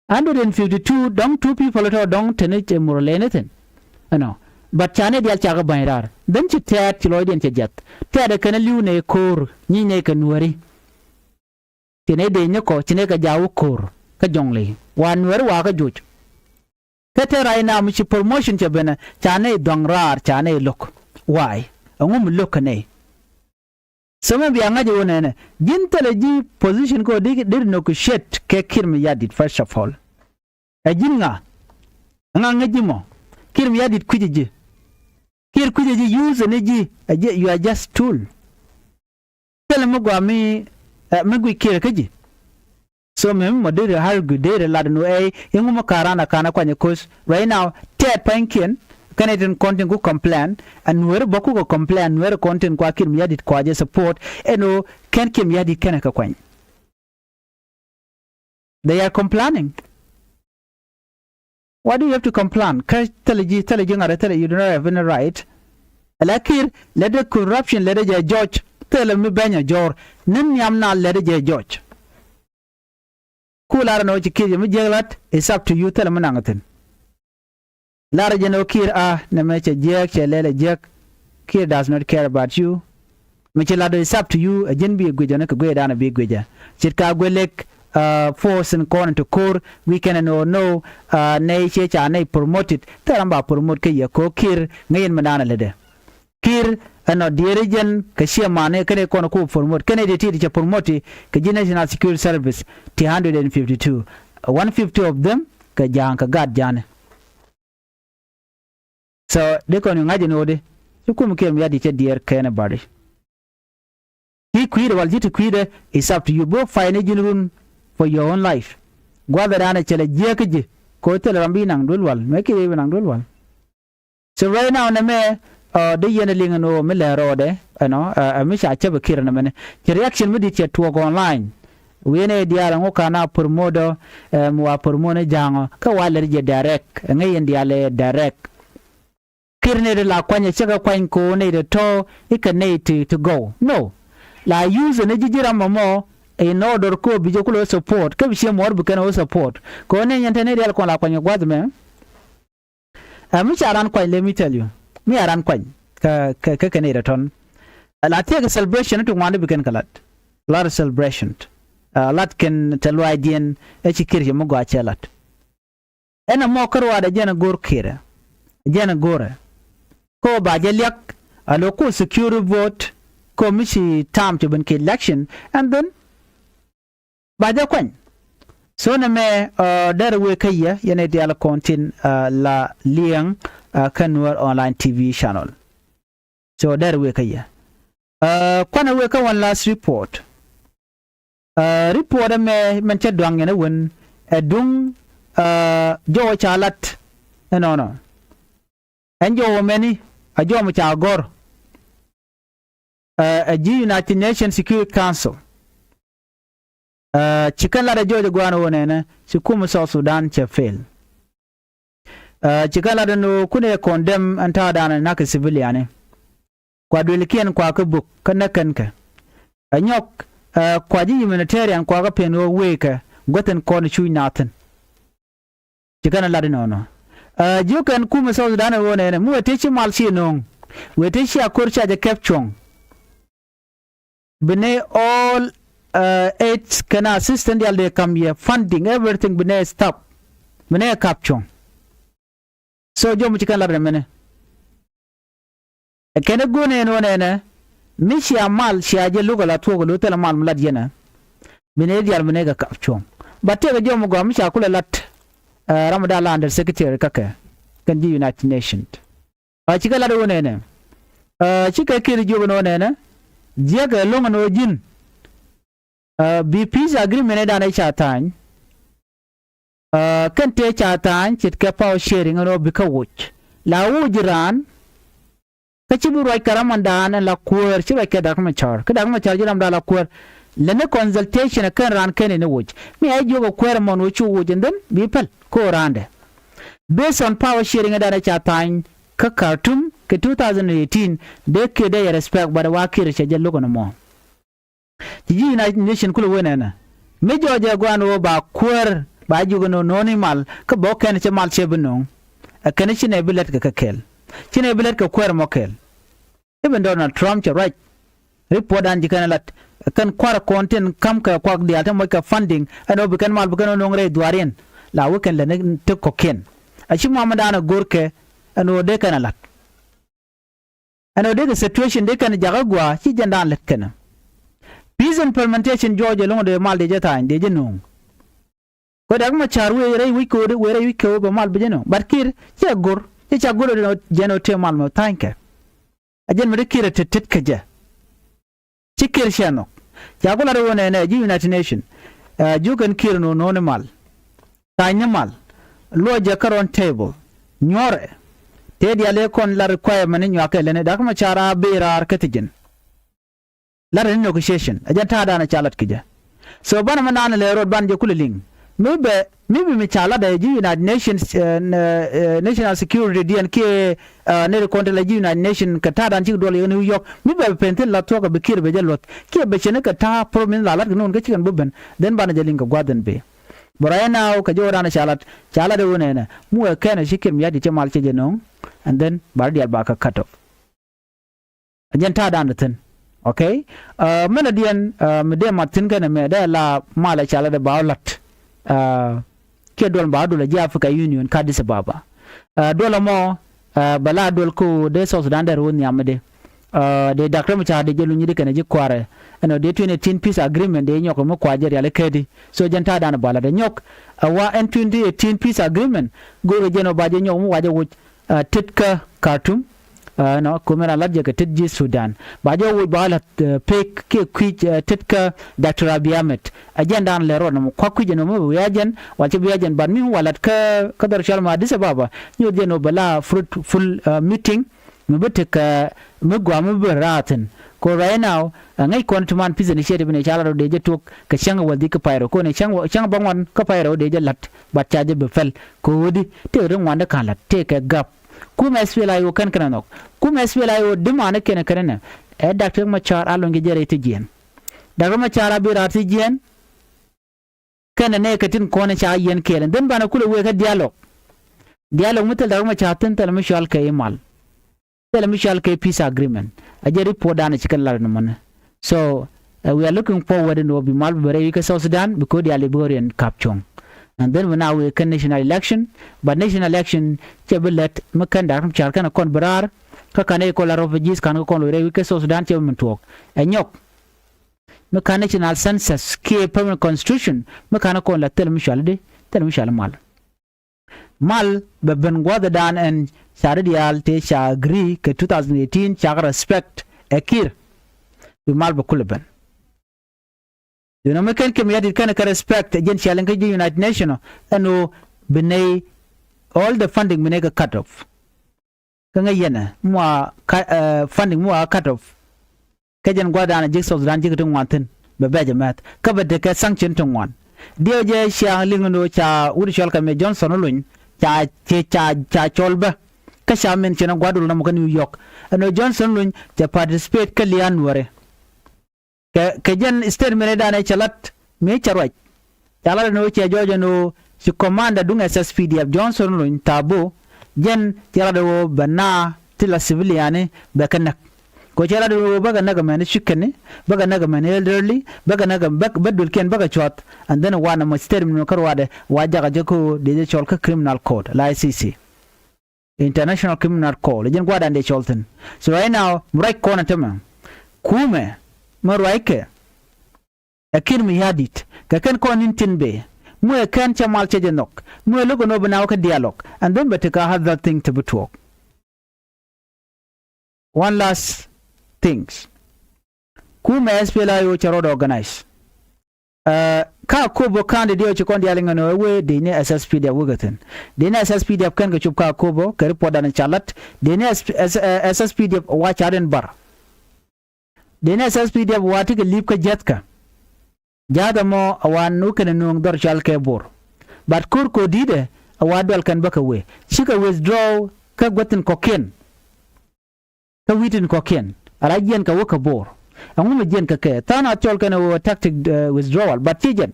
Hundred and fifty-two, dɔ̱ŋ two people tɔ̱ dɔ̱ŋ teni cɛ murɛ lɛni thi̱n. Ɛnɔ. But ca nɛy diaal ca kɛ ba̱ny raar. Then ci tɛ̈t ci lɔcdiɛn cɛ jiath. Tɛ̈t ɛ kɛn li̱w nɛy ko̱o̱r, nyic nɛy kɛ nuääri. Ci nɛy dee nyikɔ, ci nɛy kɛ ja̱a̱k wä ko̱o̱r. Kä jɔ̱ŋ ley. Wa nuääri wa kä joc. Kä te right now mi ci promotion cɛ benɛ, ca nɛy dhɔ̱ŋ raar, ca nɛy lo̱k. Why? Ɛŋu mi lo̱k kɛ nɛy? So mɛ bia ŋa̱c ɛ wä nɛnɛ. Ji̱n thilɛ ji̱ position kɛ wä di, di negotiate kɛ Kiir Mayardit, first of all. Ɛ ji̱n ŋa? Ŋa ŋäc ji̱ mɔ? Kiir Mayardit kui̱c ɛ ji̱. Kiir kui̱c ɛ ji̱, use ni ji̱. Ɛ ji̱, you are just tool. Thilɛ mi gɔaa mi, eh, mi guic Kiir kä ji̱. So mɛ mi mɔ deri argue, deri lat ɛn ɣöö ɛy, iŋu mi ka̱r an a ka̱n a kuany ɛ ko̱th. Right now, tɛɛt pa̱nykiɛn, kɛn ɛ tin kɔn tin ku complain, ɛn nuääri bä ku kɛ complain, nuääri kɔn tin kua Kiir Mayardit kua jɛ support, ɛn ɣöö kɛn Kiir Mayardit kɛn ɛ kɛ kuany. They are complaining. What do you have to complain? Kä thilɛ ji̱, thilɛ ji̱ ŋa̱t, thilɛ, you do not have any right. Ala Kiir, lɛt dee corruption, lɛt dee jɛ judge, thilɛ mi beny a jɔr, ni nhiam na lɛt dee jɛ judge. Ku lar ɛn ɣöö ci Kiir jɛ mi jiäk lat, it's up to you, thilɛ mi naŋ thi̱n. Lar jɛ ɛn ɣöö Kiir a, nɛmɛ cɛ jiäk, cɛ lɛl ɛ jiäk. Kiir does not care about you. Mi ci lat, it's up to you. Ɛ ji̱n bi guic ɔ ni kɛ guic dan bi guic ɛ. Ce̱tkɛ guic lek, uh, force in kɔn ti ko̱r weekend and oh no, uh, nɛy ciɛ ca nɛy promoted. Thil ram ba promote kä yɛ ko̱ Kiir ŋäc in mi dan a lätdɛ. Kiir ɛnɔ diɛɛri jɛn kɛ ciɛ mani kɛn i̱ kɔn ku promote kɛn i̱ ti ti cɛ promote kɛ ji̱ National Security Service ti hundred and fifty two. One fifty of them kɛ ja̱a̱ŋ kɛ gat ja̱a̱ni. So dee kɔn i̱ ŋa̱c in ɣöödi ci kum Kiir mi ya di cɛ diɛɛr kɛn i̱ bari. Ti kui̱dɛ wal ji̱ ti kui̱dɛ, it's up to you. Bä fayni ji̱n run for your own life. Gua̱dhɛ da̱a̱n ɛ cɛ lɛ jiääk kä ji̱ kɛ ɣöö thilɛ ram bi naŋ duel wal mɛ kiɛ bi naŋ duel wal. So right now nɛ mɛ, uh, dee yɛn ɛ liŋ ɛn ɣöö mi lɛ rɔɔdɛ ɛnɔ, uh, ɛ mi ca cäp ɛ Kiir ɛn ɛmɛnɛ. Cɛ reaction mi di̱t cɛ tuɔɔk online. Wi̱i̱n ɛ diaal ɛŋu ka̱n a promote ɔ, ɛ mi wa promote ni ja̱a̱ŋ ɔ kä wa lɛr jɛ direct ɛ ŋäc yɛn diaal ɛ direct. Kiir nɛy ti la kuany ɛ cä kɛ kuany kɛ ɣöö nɛy ti tɔ̱ i̱ kɛ nɛy ti, ti gɔw. No. La use ni ji̱ ji̱ ram ɛmɔ in order kɛ ɣöö bi jɛ kulɛ wä support kä bi ciɛ muɔɔr bi kɛn wä support. Kɛ ɣöö nɛy nyɛn te nɛy diaal kɔn la kuany kɛ gua̱th ɛmɛ. Ɛ mi ca ran kuany, let me tell you. Mi a ran kuany kɛ, kɛ, kɛ, kɛ nɛy ti tɔ̱n. La thiek celebration ti ŋuan ti bi kɛn kɛ lat. Lot of celebration. Ɛ lat kɛn te luaacdiɛn ɛ ci Kiir cɛ mi gɔaa cɛ lat. Ɛn ɛmɔ kä ruaadɛ jɛn ɛ go̱r Kiir ɛ. Jɛn ɛ go̱rɛ. Kä ɣöö ba jɛ liak a lo̱k ku security vote kä ɣöö mi ci ta̱a̱m cɛ ben kɛ election and then ba jɛ kuany. So nɛ mɛ, uh, dɛr wëë kä yɛ yɛn ɛ diaal kɔn tin, uh, la liɛŋ, uh, kä Nuer online T V channel. So dɛr wëë kä yɛ. Uh, kuanɛ wëë kä one last report. Uh, report ɛmɛ mɛn cɛ duaŋ yɛn ɛ wen ɛ duŋ, uh, jɔwä ca lat ɛnɔnɔ. Ɛn jɔwä mɛni a jɔmɔ ca gɔr, uh, ɛ ji̱ United Nations Security Council. Uh, ci kɛn lat ɛ jɔwä jɛ gua̱a̱n wä nɛnɛ ci kumɛ South Sudan cɛ fail. Uh, ci kɛn lat ɛn ɣöö kunɛ condemn ɛn ta̱a̱ da̱a̱n ɛ nak kɛ civiliani. Kua duëlkiɛn kua kä buk kä näk kɛn kɛ. Ɛ nyɔk, uh, kua ji̱ humanitarian kua kä pen ɣöö wëë kɛ guäth ɛn kɔn cuc nath thi̱n. Ci kɛn ɛ lat ɛnɔnɔ. Uh, jiök kɛn kumɛ South Sudan ɛ ɣöö nɛnɛ mi wëë tëë ci mal ci nööŋ. Wëë tëë ci a ko̱r ca jɛ kɛp cuɔ̱ŋ. Bi nɛ all, uh, aid kɛn assistance dial dee kam yɛ funding everything bi nɛ stop. Bi nɛ kap cuɔ̱ŋ. So jɔm ci kɛn lat nɛ mɛnɛ. Ɛ kɛn ɛ go̱o̱nɛ ɛn ɣöö nɛnɛ mi cia mal cia jɛ lo̱k ala thuɔ̱k lo̱ thilɛ mal mi lat yɛn ɛ. Bi nɛ dial bi nɛ kɛ kap cuɔ̱ŋ. Ba tëëkɛ jɔm gɔaa mi ca kulɛ lat, uh, ram mi da̱a̱ la under secretary kä kɛ kɛn ji̱ United Nations. A cikɛ lat ɣöö nɛnɛ. A cikɛ Kiir jiök ɛn ɣöö nɛnɛ. Jiäkɛ lo̱ŋ ɛn ɣöö ji̱n. A bi peace agreement ëëdan ëë ca tha̱a̱ny. A kɛn tëë ca tha̱a̱ny ce̱tkɛ power sharing ɛn ɣöö bi kä woc. La woc ji̱ raan. Kä ci bi ruac kɛ ram ɛndan ɛn la kuäär ci ruac kɛ Dak Machar. Kä Dak Machar ji̱ ramdan la kuäär. Lɛni consultation ɛ kɛn raan kɛn in woc. Mi a jiök ɛ kuäär ɛmɔn ɣöö cu woc ɛn dhän bi päl. Ko randɛ. Based on power sharing ëëdan ëë ca tha̱a̱ny kä Khartoum kɛ two thousand eighteen, dee Kiir dee yɛ respect, but wa Kiir cɛ jɛ lo̱k ɛn ɛmɔ. Ci ji̱ United Nation kulɛ wen ɛnɛ. Mi jɔɔcɛ gua̱a̱n ɣöö ba kuäär ba jiök ɛn ɣöö no̱o̱ni mal kä bä kɛn cɛ mal cɛ bi no̱o̱ŋ. Ɛ kɛn ci nɛ bi lät kɛ kɛ kɛl. Ci nɛ bi lät kɛ kuäär ɛmɔ kɛl. Even Donald Trump cɛ ruac. Report dan ji̱ kɛn lat kɛn kua̱r kɔn tin ka̱m kɛ kuak diaal ti moc kɛ funding ɛn ɣöö bi kɛn mal bi kɛn ɣöö no̱o̱ŋ rɛy dhuaariɛn. La wek kɛn lät ni ti kɔ̱kiɛn. A ci mua̱a̱m dan ɛ go̱r kɛ ɛn ɣöö dee kɛn ɛ lat. Ɛn ɣöö dee kɛ situation dee kɛn jakä gua̱a̱ ci jɛn dan lät kɛn ɛ. Peace implementation jɔɔc ɛlɔ̱ŋ dee mal dee jɛ tha̱a̱ny dee jɛ no̱o̱ŋ. Kɛ Dak Machar wëë rɛy wi̱c kɛ ɣöö dee wëë rɛy wi̱c kɛ ɣöö bɛ mal bi jɛ no̱o̱ŋ. But Kiir cɛ go̱r, cɛ ca go̱r ɛ jɛn ɣöö tëë mal mɛ tha̱a̱ny kɛ. A jɛn mɛ dee Kiir ɛ tet tet kɛ jɛ. Ci Kiir cɛ nhɔk. Ca ku lat ɣöö nɛnɛ ji̱ United Nation. Ɛ jiök ɛn Kiir no̱o̱n no̱o̱n i̱ mal. Tha̱a̱ny ni mal. Luɔcɛ kä round table. Nyuɔrɛ. Tëë diaal ëë kɔn lat requirement ni nyuakɛ lɛni Dak Machar a bi raar kä thi̱ji̱n. Lat ni negotiation. Ɛ jɛn ta̱a̱ da̱a̱n ɛ ca lat kɛ jɛ. So banɛ mi naan lɛ road ban jɛ kulɛ liŋ. Mi bɛ, mi bi mi ca lat ɛ ji̱ United Nations, eh, n-, eh, National Security diɛn kiɛ, eh, nɛy ti kɔn ti la ji̱ United Nation kɛ ta̱a̱ dan cik duɔl yɛ New York. Mi bɛ pen thi̱n la thuɔ̱k ɛ bi Kiir bɛ jɛ luɔth. Kiɛ bɛ cɛ ni kɛ ta̱a̱ promise la lat kɛ ni wun kä cikɛn bi ben. Then banɛ jɛ liŋ kɛ gua̱th ɛn bi. But right now kɛ jɛ wä dan ɛ ca lat, ca lat ɛ wun ɛnɛ. Mi wee kɛn ɛ ci Kiir mi ya̱t di cɛ mal cɛ jɛ no̱o̱ŋ. And then ba ri diaal ba kɛ cut off. Jɛn ta̱a̱ dan thi̱n. Okay. Mɛn a diɛn mi dee mat thi̱n kɛnɛ mɛ dee la mal a ca la dee ba wä la̱t kiɛ duɔl ba wä duɔl a ji̱ Africa Union kä Addis Ababa. Duɔl ɛmɔ bɛ la duɔl ko dee South Sudan dee ro̱o̱ nhiam mi dee dee Doctor Machar dee jɛ luny di kɛnɛ ji̱ kua̱rɛ. Ɛnɔ dee twenty eighteen peace agreement dee nyɔk mi kua̱ jɛ riali kädi. So jɛn ta̱a̱ dan ba la dee nyɔk a wa ɛn twenty eighteen peace agreement go̱o̱rɛ jɛn ɔ ba jɛ nyɔk mi wa jɛ woc tet kä Khartoum. Ɛnɔ kumɛ na lat jɛ kɛ tet ji̱ Sudan ba jɛ woc ba lat pek kiɛ kui̱c tet kä Doctor Abiy Ahmed. A jɛn dan lɛ ruɔt nɔmɔ kuak kui̱c ɛnɔ mi bi wi̱i̱ a jɛn wal cɛ bi a jɛn bat mi wa lat kä kä dhɔr cɔal ma Addis Ababa nyuɔth jɛn ɔ bɛ la fruitful meeting. Mi bi tekɛ mi gɔaa mi bi raathin ko right now. Ŋäc kɔn ti man peace initiative ni ca lat ɔ dee jɛ tuɔk kɛ cäŋ wal dhik kä payro ko ni cäŋ ba ŋuan kä payro ɔ dee jɛ lat bat ca jɛ bi pɛl. Ko ɣöödi tëë ri ŋuan di ka̱n lat tëë kɛ gap. Kumɛ SPLA-IO kɛn kɛn a nhɔk. Kumɛ SPLA-IO di maani kɛn kɛn nɛ ɛ Doctor Machar a luɔ̱ny kɛ jɛ rɛy ti jiɛn. Doctor Machar a bi raar ti jiɛn. Kɛn nɛ nɛ kɛ tin kɔn ca yiɛn kɛɛl ɛn dhen banɛ kulɛ wee kɛ dialogue. Dialogue mi thil Doctor Machar thi̱n thil mi cɔal kɛ imal. Thil mi cɔal kɛ peace agreement a jɛ report dan ci kɛn lar ni mɔni. So we are looking forward in wä bi mal bi bɛ rɛy wi̱i̱ kɛ South Sudan because dial i̱ bi ɣöriɛn kap cuɔ̱ŋ. And then bi na wee kɛn national election. But national election cɛ bi lɛt mi kɛn Doctor Machar kɛn kɔn bi raar. Kä kan ɛ kɔn la refugees kan kä kɔn loc rɛy wi̱i̱ kɛ South Sudan cɛ bi min tuɔɔk. Ɛ nyɔk mi kan national census kiɛ permanent constitution mi kan kɔn la thil mi cɔal di thil mi cɔal mal. Mal bɛ ben gua̱dhɛ dan ɛn ca ri diaal tëë ca agree kɛ two thousand eighteen cakɛ respect ɛ Kiir. Bi mal bɛ kulɛ ben. Duundɛ mi kɛn kɛ mi yadit kɛn kɛ respect ɛ jɛn cialiŋ kä ji̱ United Nations ɛn ɣöö bi nɛy all the funding bi nɛy kɛ cut off. Kä ŋäc yɛn ɛ mi wa funding mi wa cut off. Kɛ jɛn gua̱dan ji̱ South Sudan ji̱ kɛ ti ŋuan thi̱n bɛ bɛc ɛmɛth kä bɛ tekɛ sanction ti ŋuan. Diɛw jɛ ciaŋ liŋ ni ca wut cɔl kɛ mi Johnson Olony ca ca ca cɔl bä. Kä ca min cɛn gua̱dul nɔmɔ kä New York ɛn ɣöö Johnson Olony cɛ participate kä lia̱a̱n nuɔri. Kɛ kɛ jɛn statement danɛ cɛ lat mi cɛ ruac. Ca lat ɛn ɣöö cɛ jɔɔc ɛn ɣöö ci commander duŋ SSPDF Johnson Olony Tabo jɛn cɛ lat ɛn ɣöö bɛ naa ti la civiliani bɛ kɛ näk. Kɛ cɛ lat ɛn ɣöö bäkɛ näk ɛmɛn i̱ cikɛni bäkɛ näk ɛmɛn i̱ elderly bäkɛ näk bä duëlkiɛn bäkɛ cua̱th. And then wanɛ mɔ statement mi kä ruaadɛ wa jakä jɛ kä ɣöö dee jɛ cɔl kä criminal court la ICC. International Criminal Court jɛn gua̱dan dee cɔl thi̱n. So right now mi ruac kɔn ɛ tämɛ kumɛ mi ruackɛ. Ɛ Kiir mi ya̱di̱t kɛ kɛn kɔn ni̱n tin bee muɛ kɛn cɛ mal cɛ jɛ nhɔk muɛ lo̱k ɛn ɣöö bi na wä kä dialogue and then bɛ tekɛ other thing ti bi tuɔɔk. One last things. Kumɛ SPLA-IO cɛ rɔɔd organize. Kä Akobo county diɛ ci kɔn diaal iŋɛ nɔ ɛ wee dec ni SSPDF wekɛ thi̱n. Dec ni SSPDF kɛn kɛ cop kä Akobo kɛ report dan ca lat dec ni SSPDF wa ca rin bar. Dec ni SSPDF wa ti kɛ li̱p kä jiäthkä. Jiath ɛmɔ a wa nu kɛn ɛ nuɔ̱ŋ dhɔr cɔal kɛ Bor. But ko̱r ko̱di̱tɛ a wa dual kɛn bä kɛ wee cikɛ withdraw kä guäthin kɔ̱kiɛn. Kä wi̱i̱tin kɔ̱kiɛn a la jiɛn kɛ wä kä Bor. Ɛŋu mi jiɛn kɛ kɛ tha̱a̱ŋ a cɔl kɛn ɛ wä tactic withdrawal but ci jɛn.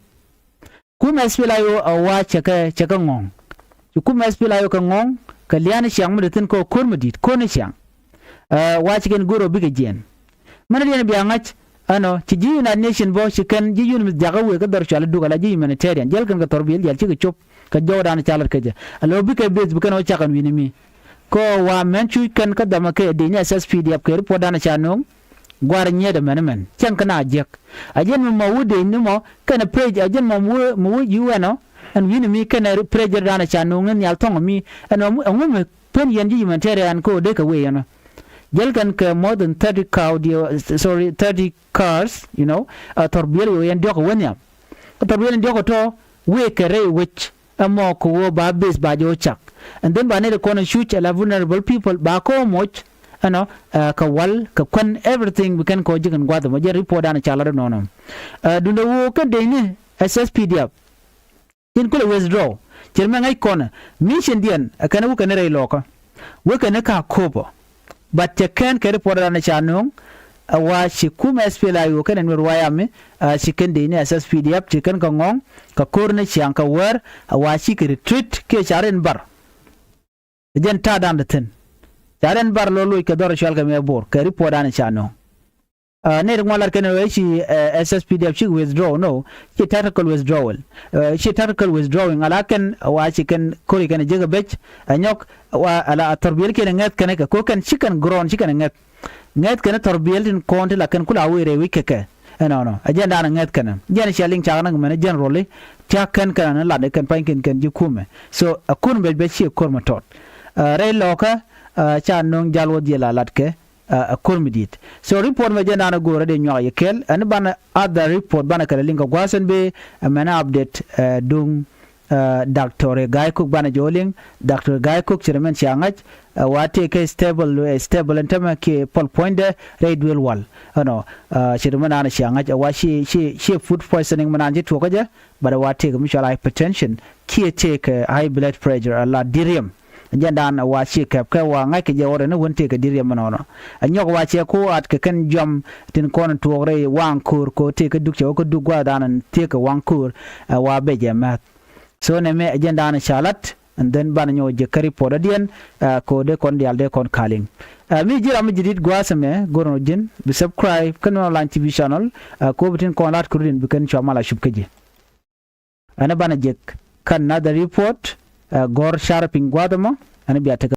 Kumɛ SPLA-IO a wa cɛ kɛ cɛ kɛ ŋɔ̱ŋ. Ci kumɛ SPLA-IO kɛ ŋɔ̱ŋ kɛ lia̱a̱n ciaŋ mi dee thi̱n kɛ ko̱r mi di̱i̱t ko̱r ni ciaŋ. Wa ci kɛn go̱r ɔ bikɛ jiɛn. Mɛn diɛn bia ŋa̱c ɛnɔ ci ji̱ United Nation bä ci kɛn ji̱ yun mi jakä wëë kä dhɔr cuali duk ala ji̱ humanitarian jäl kɛn kɛ thɔr biɛl diaal cikɛ cop. Kɛ jɔwdan ca lat kä jɛ a lo̱ bikɛ beth bi kɛn ɣä cak ɛn wi̱ni mi. Kɛ ɣöö wa mɛn cuc kɛn kä dhɔmɛ kɛ dec ni SSPDF kɛ report dan ca no̱o̱ŋ. Gua̱r nyiet ɛmɛn ɛmɛn cäŋ kä na jiäk. A jɛn mi mɔ wä dec ni mɔ kɛnɛ pressure a jɛn mɔ mi wä ji̱ wɛnɔ. Ɛn wi̱ni mi kɛnɛ pressure dan ca no̱o̱ŋ ni nhial thɔŋ mi ɛn ɛŋu mi pen yɛn ji̱ humanitarian kɛ ɣöö dee kɛ wee yɛn ɔ. Jäl kɛn kɛ more than thirty cow diɛ sorry thirty cars you know. A thɔr biɛl yo̱o̱ yɛn diɔ̱k ɛ wä nhiam. Kä thɔr biɛl yɛn diɔ̱k ɛ tɔ̱ wee kɛ rɛy wec. Ɛmɔ kɛ ɣöö ba base ba jɛ wä cak. And then ba nɛy ti kɔn ɛ cuc ala vulnerable people ba kɛ wä moc. Ɛnɔ kɛ wal kɛ kuän everything bi kɛn kɛ wä ji̱ kɛn gua̱th ɛmɔ jɛn report dan ca lat ɛnɔnɔ. Duundɛ ɣöö kɛn dec ni SSPDF. Cin kulɛ withdraw cin mɛ ŋäc kɔn mission diɛn ɛ kɛn wä kɛn rɛy lɔkä. Wä kɛn ka kopɔ. But cɛ kɛn kɛ report dan ca no̱o̱ŋ. A wa ci kumɛ SPLA-IO kɛn ɛ Nuer White Army. A ci kɛn dec ni SSPDF ci kɛn kɛ ŋɔ̱ŋ kɛ ko̱r ni ciaŋ kɛ wäär. A wa ci kɛ retreat kiɛ ca rin bar. Jɛn ta̱a̱ dan dee thi̱n. Ca rɛn bar lɔ loc kɛ dhɔr cual kɛ mɛ Bor kɛ report dan ca nöŋ. Nɛy ti ŋuan lat kɛn ɛ ci S S P D F cik withdraw, no, ci tactical withdrawal. Ci tactical withdrawing ala kɛn wa ci kɛn kori kɛn jek bec. Ɛ nyɔk wa ala thɔrbiɛl kiɛn ŋɛth kɛn kɛ ko kɛn ci kɛn ground ci kɛn ŋɛth. Ŋɛth kɛn thɔrbiɛl tin kɔn ti la kɛn kula wire wic kɛ kɛ. Ɛnɔnɔ ɛ jɛn dan ŋɛth kɛn jɛn cia liŋ cak nak mɛn jɛn roli. Tiak kɛn kɛn ni lat kɛn pany kɛn kɛn ji̱ kumɛ. So ɛ kun bec bec ci kor mɛ tɔt. Rɛy lɔkɛ ca no̱o̱ŋ jal wä dhiel a lat kɛ. Ɛ kor mi di̱i̱t. So report mɛ jɛn dan go̱o̱rä dee nyuak yɛ kɛl ɛn banɛ other report banɛ kɛlɛ liŋ kɛ gua̱a̱th ɛn bee. Ɛmɛn update duŋ Doctor Gai Kok banɛ jɛ wä liŋ. Doctor Gai Kok ci rɛ mɛn cia ŋa̱c. Wa tëë kɛ stable, stable ɛn tämɛ kiɛ pɔl puɔ̱nydɛ rɛy duël wal. Ɛnɔ ci rɛ mɛn an cia ŋa̱c wa ci ci food poisoning mɛn an ci tuɔkä jɛ. But wa tëëk mi cɔal hypertension kiɛ tëëk high blood pressure a la dirium. Jɛn dan wa ci kɛp kɛ wa ŋa̱c kɛ jɛ wä rɛ ni wän tëëk kɛ dirium ɛnɔnɔ. Ɛ nyɔk wa cɛ ko at kɛ kɛn jɔm tin kɔn tuɔɔk rɛy waŋ ko̱o̱r ko tëëk kɛ duk cɛ wä kä duk gua̱a̱th dan tëëk kɛ waŋ ko̱o̱r. Ɛ wa bɛ jɛ mɛth. So nɛ mɛ ɛ jɛn dan ca lat and then banɛ nyɔk jɛ kä report adiɛn. Ko dee kɔn dial dee kɔn kaliŋ. Mi ji̱ ram mi ji̱ dit gua̱a̱th ɛmɛ go̱r nɔ ji̱n bi subscribe kä Nuer Online T V channel. Ko bi tin kɔn lat kɛ rudin bi kɛn cua mal a cup kä ji̱. Ɛn banɛ jek kä another report. Gɔr car piny gua̱a̱th ɛmɔ ɛn bia tek